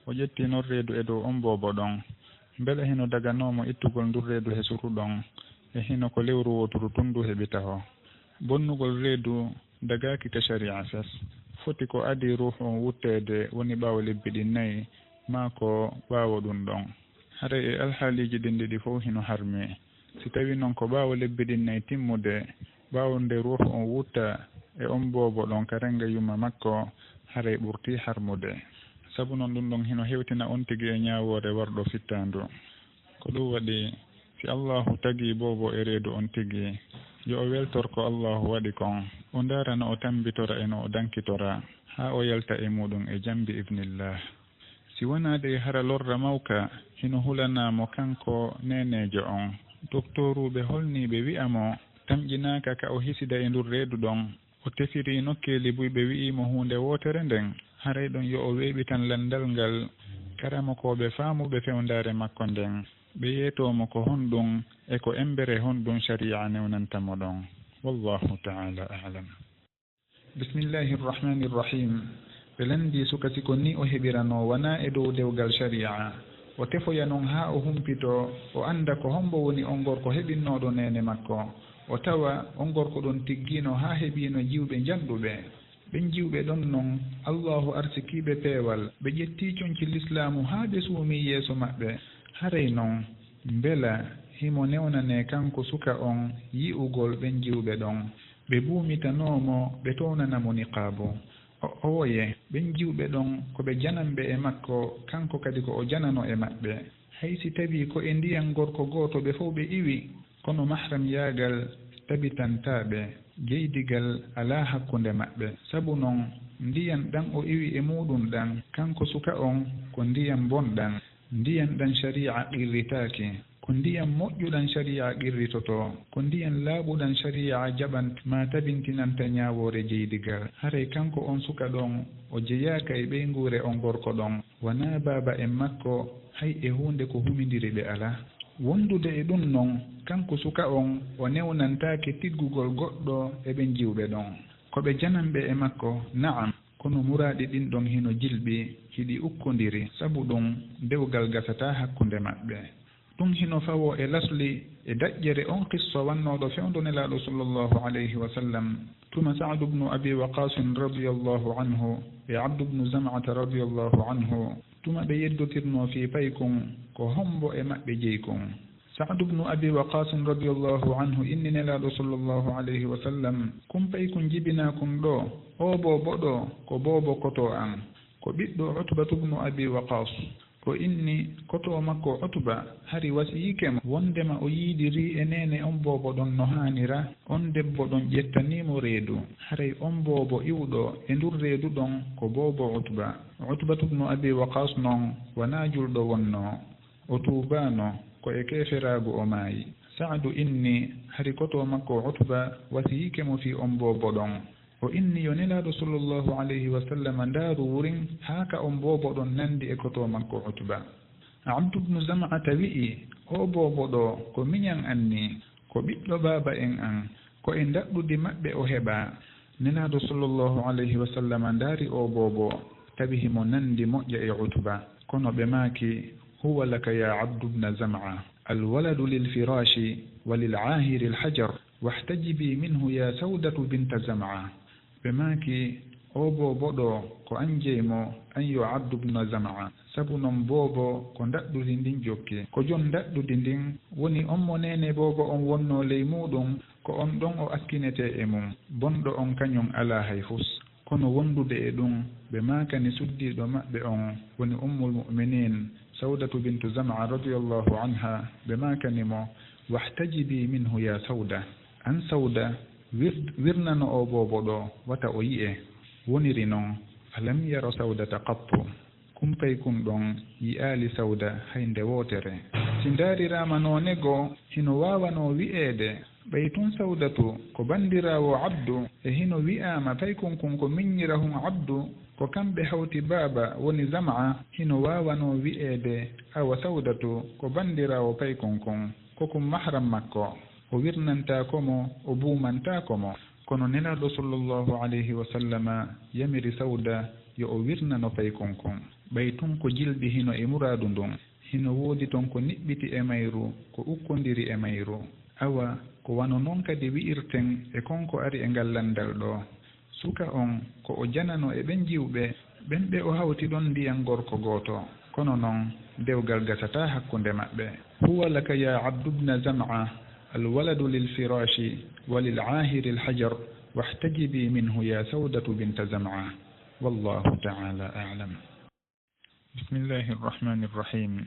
O ƴetti non reedu e dow on boobo ɗon. Mbela hino daganoo mo ittugol ndun reedu he suru ɗon? E hino ko lewru wooturu tun du heɓi taho? Bonnugol reedu dagaaki ka shari'a fes. Foti ko adii ruuhu on wutteede woni ɓaawo lebbi ɗin nayi, maa ko ɓaawo ɗun ɗon. Haray e alhaaliiji ɗin ɗiɗi fow hino harmi. Si tawii non ko ɓaawo lebbi ɗin nayi timmude, ɓaawo nde ruuhu on wutta e on boobo ɗon ka rennga yumma makko, haray ɓurtii harmude. Sabu non ɗun ɗon hino hewtina on tigi e ñaawoore warɗo fittaandu. Ko ɗun waɗi, si Allaahu tagii boobo e reedu on tigi, yo o weltor ko Allaahu waɗi kon, o ndaara no o tambitora e no o dankitora, haa o yalta e muuɗum e jam bi idnillah. Si wanaa dey hara lorra mawka hino hulanaa mo kanko neeneejo on, doktooruuɓe holnii ɓe wi'a mo tamƴinaaka ka o hisida e ndun reedu ɗon, o tefiri nokkeeli buy ɓe wi'ii mo huunde wootere nden, haray ɗon yo o weeɓitan lanndal ngal karamokooɓe faamuɓe fewndaare makko nden, ɓe yeetoo mo ko honɗun e ko emmbere honɗun shari'a newnanta mo ɗon. Wallaahu ta'aalaa a'lam. Bismillahir Rahmanir Rahim. Ɓe lanndii suka si ko nii o heɓiranoo wanaa e dow dewgal shari'a. O tefoya non haa o humpitoo, o annda ko hommbo woni on gorko heɓinnooɗo neene makko. O tawa on gorko ɗon tiggiino haa heɓiino jiwɓe njanɗuɓe. Ɓen jiwɓe ɗon non, Allaahu arsikiiɓe peewal, ɓe ƴettii conci lislaamu haa ɓe suumii yeeso maɓɓe. Haray non, mbela himo newnanee kanko suka on yi'ugol ɓen jiwɓe ɗon? Ɓe buumitanoo mo, ɓe townana mo niqaabu. O, owoye, ɓen jiwɓe ɗon ko ɓe jananɓe e makko, kanko kadi ko o janano e maɓɓe. Hay si tawii ko e ndiyan gorko gooto ɓe fow ɓe iwi, kono mahramyaagal tabitantaa ɓe, jeydigal alaa hakkunde maɓɓe. Sabu non, ndiyan ɗan o iwi e muuɗum ɗan, kanko suka on, ko ndiyan bonɗan. Ndiyan ɗan shari'a qirritaaki. Ko ndiyan moƴƴuɗan shari'a qirritotoo. Ko ndiyan laaɓuɗan shari'a jaɓan maa tabintinanta ñaawoore jeydigal. Haray kanko on suka ɗon, o jeyaaka e ɓeynguure on gorko ɗon. Wanaa baaba en makko, hay e huunde ko humindiri ɓe alaa. Wondude e ɗun non, kanko suka on, o newnantaake tiggugol goɗɗo e ɓen jiwɓe ɗon. Ko ɓe jananɓe e makko, na'am, kono muraaɗi ɗin ɗon hino jilɓi, hiɗi ukkondiri, sabu ɗun dewgal gasataa hakkunde maɓɓe. Ɗun hino fawoo e lasli e daƴƴere on qissa wannooɗo fewndo Nelaaɗo sallallahu alayhi wa sallam, tuma Sa'd ibnu Abi Waqqas radiyallahu anhu e Abdu ibnu Zam'ata radiyallahu anhu, tuma ɓe yeddotirnoo fii paykun, ko hommbo e maɓɓe jeyi kun. Sa'd ibnu Abi Waqqas radiyallahu anhu inni Nelaaɗo sallallahu alayhi wa sallam, kun paykun jibinaa kun ɗoo, oo boobo ɗoo, ko boobo kotoo an, ko ɓiɗɗo Utbatu ibnu Abi Waqqas. O inni, kotoo makko Utba hari wasiyike mo, wondema o yiidirii e neene on boobo ɗon no haanira, on debbo ɗon ƴettanii mo reedu. Haray on boobo iwɗo e ndun reedu ɗon ko boobo Utba. Utbatu ibnu Abi Waqqas non wanaa julɗo wonnoo. O tuubaano, ko e keeferaagu o maayi. Sa'du inni, hari kotoo makko Utba wasiyike mo fii on boobo ɗon. O inni yo Nelaaɗo sallallahu alayhi wa sallam ndaaru wurin haa ka on boobo ɗon nanndi e kotoo makko Utba. Abdu bnu Zam'ata wi'i, oo boobo ɗoo, ko miñan anni, ko ɓiɗɗo baaba en an, Ko e ndaɗɗudi maɓɓe o heɓaa. Nelaaɗo sallallahu alayhi wa sallam ndaari oo boobo, tawi himo nanndi moƴƴa e Utba. Kono ɓe maaki, "Huwa laka ya Abdu bna Zam'a, alwaladu lilfirashi wa lil'ahiri alhajar, wahtajibi minhu ya Sawdatu binta Zam'a." Ɓe maaki, "Oo boobo ɗoo, ko an jeyi mo, an yo Abdu bna Zam'a. Sabu non boobo ko ndaɗɗudi ndin jokki. Ko jon ndaɗɗudi ndin woni on mo neene boobo on wonnoo ley muuɗum, ko on ɗon o askinetee e mum. Bonɗo on kañum alaa hay fus." Kono wondude e ɗum, ɓe maakani suddiiɗo maɓɓe on, woni Ummul Mu'miniin Sawdatu bintu Zam'a radiyallahu anha, ɓe maakani mo, "Wahtajibi minhu ya Sawda." An Sawda, wir-, wirnano o boobo ɗoo, wata o yi'e. Woniri non, falam yara Sawdata qattu. Kumpay kun ɗon yi'aali Sawda hay nde wootere. Si ndaariraama noone goo, hino waawanoo wi'eede, ɓay tun Sawdatu ko banndiraawo Abdu, e hino wi'aama paykun kun ko miñirahun Abdu, ko kamɓe hawti baaba woni Zam'a, hino waawanoo wi'eede, awa Sawdatu ko banndiraawo paykun kun, ko kun mahram makko, o wirnantaako mo, o buumantaako mo. Kono Nelaaɗo sallallahu alayhi wa sallama yamiri Sawda yo o wirnano paykun kun. Ɓay tun ko jilɓi hino e muraadu ndun, hino woodi ton ko niɓɓiti e mayru, ko ukkondiri e mayru. Awa, ko wano non kadi wi'irten e kon ko ari e ngal lanndal ɗoo. Suka on, ko o janano e ɓen jiwɓe, ɓen ɓe o hawti ɗon ndiyan gorko gooto. Kono non, dewgal gasataa hakkunde maɓɓe. "Huwa laka ya Abdu bna Zam'a, alwaladu lilfirashi wa lil'ahiri alhajar, wahtajibi minhu ya Sawdatu binta Zam'a." Wallahu ta'ala a'lam. Bismillahi rrahmani rrahim.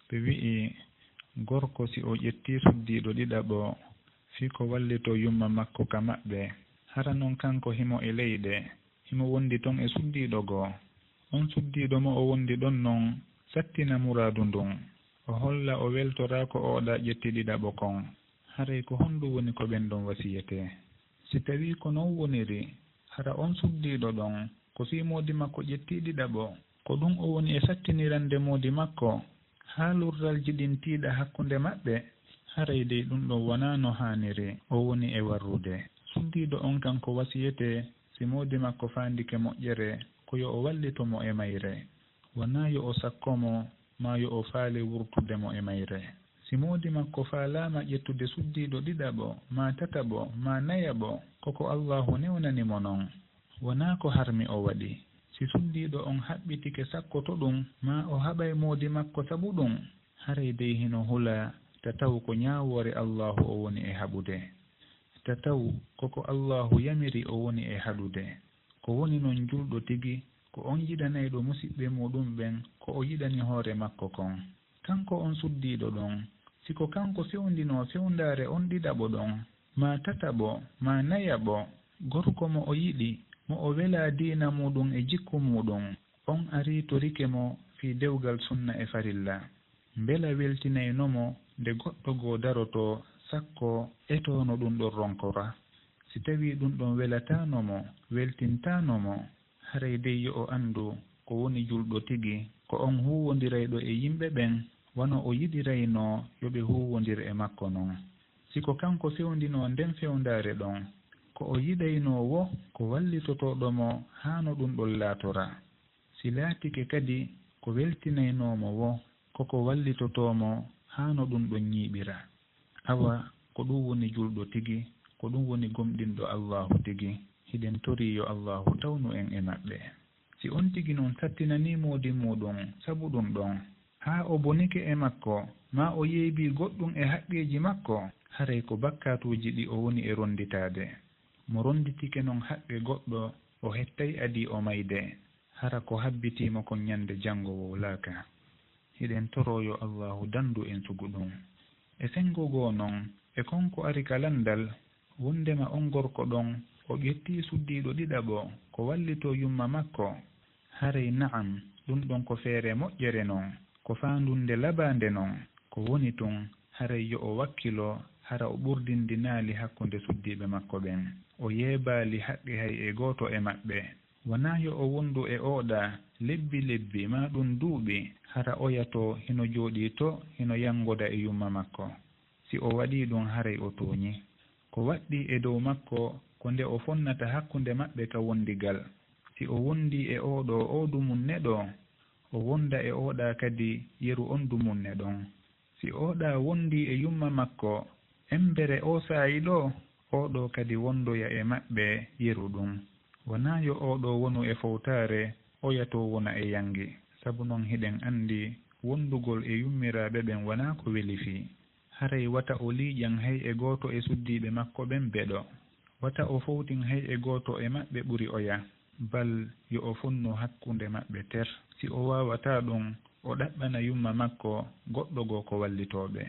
Ɓe wi'i, gorko si o ƴettii suddiiɗo ɗiɗaɓo, fii ko wallitoo yumma makko ka maɓɓe, hara non kanko himo e leyɗe, himo wondi ton e suddiiɗo goo. On suddiiɗo mo o wondi ɗon non sattina muraadu ndun, o holla o weltoraa ko oɗa ƴetti ɗiɗaɓo kon. Haray ko honɗun woni ko ɓen ɗon wasiyetee? Si tawii ko non woniri, hara on suddiiɗo ɗon, ko fii moodi makko ƴettii ɗiɗaɓo, ko ɗun o woni e sattinirande moodi makko, haa lurralji ɗin tiiɗa hakkunde maɓɓe, haray dey ɗun ɗon wanaa no haaniri, o woni e warrude. Suddiiɗo on kan ko wasiyetee, si moodi makko faandike moƴƴere, ko yo o wallito mo e mayre. Wanaa yo o sakko mo, maa yo o faale wurtude mo e mayre. Si moodi makko faalaama ƴettude suddiiɗo ɗiɗaɓo, maa tataɓo, maa nayaɓo, ko ko Allaahu newnani mo non. Wanaa ko harmi o waɗi. Si suddiiɗo on haɓɓitike sakkoto ɗun, maa o haɓay moodi makko sabu ɗun, haray dey hino hulaa, ta taw ko ñaawoore Allaahu o woni e haɓude. Ta taw ko ko Allaahu yamiri o woni e haɗude. Ko woni non julɗo tigi, ko on yiɗanayɗo musiɓɓe muuɗum ɓen ko o yiɗani hoore makko kon. Kanko on suddiiɗo ɗon, si ko kanko fewndinoo fewndaare on ɗiɗaɓo ɗon, maa tataɓo, maa nayaɓo, gorko mo o yiɗi, mo o welaa diina muuɗum e jikku muuɗum, on arii torike mo fii dewgal sunna e farilla, mbela weltinayno mo nde goɗɗo goo darotoo, sakko etoo no ɗun ɗon ronkora? Si tawii ɗun ɗon welataano mo, weltintaano mo, haray dey yo o anndu ko woni julɗo tigi, ko on huuwondirayɗo e yimɓe ɓen, wano o yiɗiraynoo yo ɓe huuwondir e makko non. Si ko kanko fewndinoo nden fewndaare ɗon, ko o yiɗaynoo wo ko wallitotooɗo mo haa no ɗun ɗon laatora. Si laatike kadi ko weltinaynoo mo wo, ko ko wallitotoo mo haa no ɗun ɗon ñiiɓira. Awa, ko ɗun woni julɗo tigi, ko ɗun woni gomɗinɗo Allaahu tigi. Hiɗen torii yo Allaahu tawnu en e maɓɓe. Si on tigi non sattinanii moodi muuɗum sabu ɗun ɗon, haa o bonike e makko, maa o yeebii goɗɗun e haqqeeji makko, haray ko bakkaatuuji ɗi o woni e ronnditaade. Mo ronnditike non haqqe goɗɗo, o hettay adii o mayde, hara ko habbitii mo kon ñande janngo wowlaaka. Hiɗen toroo yo Allaahu danndu en sugu ɗun. E senngo goo non, e kon ko ari ka lanndal, wonndema on gorko ɗon, o ƴettii suddiiɗo ɗiɗaɓo, ko wallitoo yumma makko. Haray na'am, ɗun ɗon ko feere moƴƴere non, ko faandunnde labaande non. Ko woni tun, haray yo o wakkilo, hara o ɓurdindinaali hakkunde suddiiɓe makko ɓen. O yeebaali haqqe hay e gooto e maɓɓe. Wanaa yo o wondu e ooɗa lebbi lebbi maa ɗun duuɓi, hara oya too hino jooɗii too, hino yanngoda e yumma makko. Si o waɗii ɗun, haray o tooñi. Ko waɗɗii e dow makko ko nde o fonnata hakkunde maɓɓe ka wondigal. Si o wondii e oo ɗoo oo dumunne ɗoo, o wonda e oo ɗaa kadi yeru on dumunne ɗon. Si oo ɗaa wondii e yumma makko, emmbere oo saa'i ɗoo, oo ɗoo kadi wondoya e maɓɓe yeru ɗun. Wanaa yo oo ɗoo wonu e fowtaare, oya too wona e yanngi. Sabu non hiɗen anndi wondugol e yummiraaɓe ɓen wanaa ko weli fii. Haray wata o liiƴan hay e gooto e suddiiɓe makko ɓen beɗo. Wata o fowtin hay e gooto e maɓɓe ɓuri oya. Bal yo o fonnu hakkunde maɓɓe ter. Si o waawataa ɗun, o ɗaɓɓana yumma makko goɗɗo goo ko wallitoo ɓe.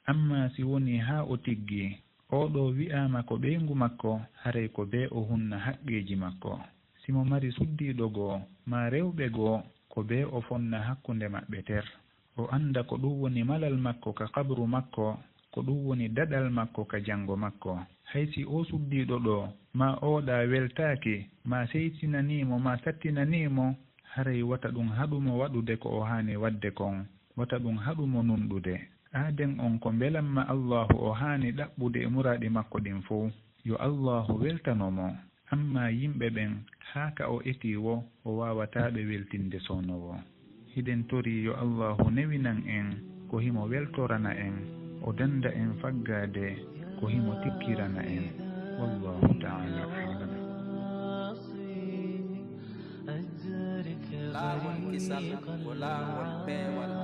Ammaa si wonii haa o tiggii, oo ɗoo wi'aama ko ɓeyngu makko, haray ko bee o hunna haqqeeji makko. Si mo mari suddiiɗo goo maa rewɓe goo, ko bee o fonna hakkunde maɓɓe ter. O annda ko ɗun woni malal makko ka qabru makko, ko ɗun woni daɗal makko ka janngo makko. Hay si oo suddiiɗo ɗoo maa oo ɗaa weltaaki, maa seytinanii mo, maa sattinanii mo, haray wata ɗun haɗu mo waɗude ko o haani waɗde kon, wata ɗun haɗu mo nunɗude. Aaden on ko mbelamma Allaahu o haani ɗaɓɓude e muraaɗi makko ɗin fow. Yo Allaahu weltano mo. Ammaa yimɓe ɓen, haa ka o etii woo, o waawataa ɓe weltinde soono woo. Hiɗen torii yo Allaahu newinan en ko himo weltorana en, o dannda en faggaade ko himo tikkirana en. Wallaahu ta'aalaa a'lam. Laawol kisal ko laawol peewal.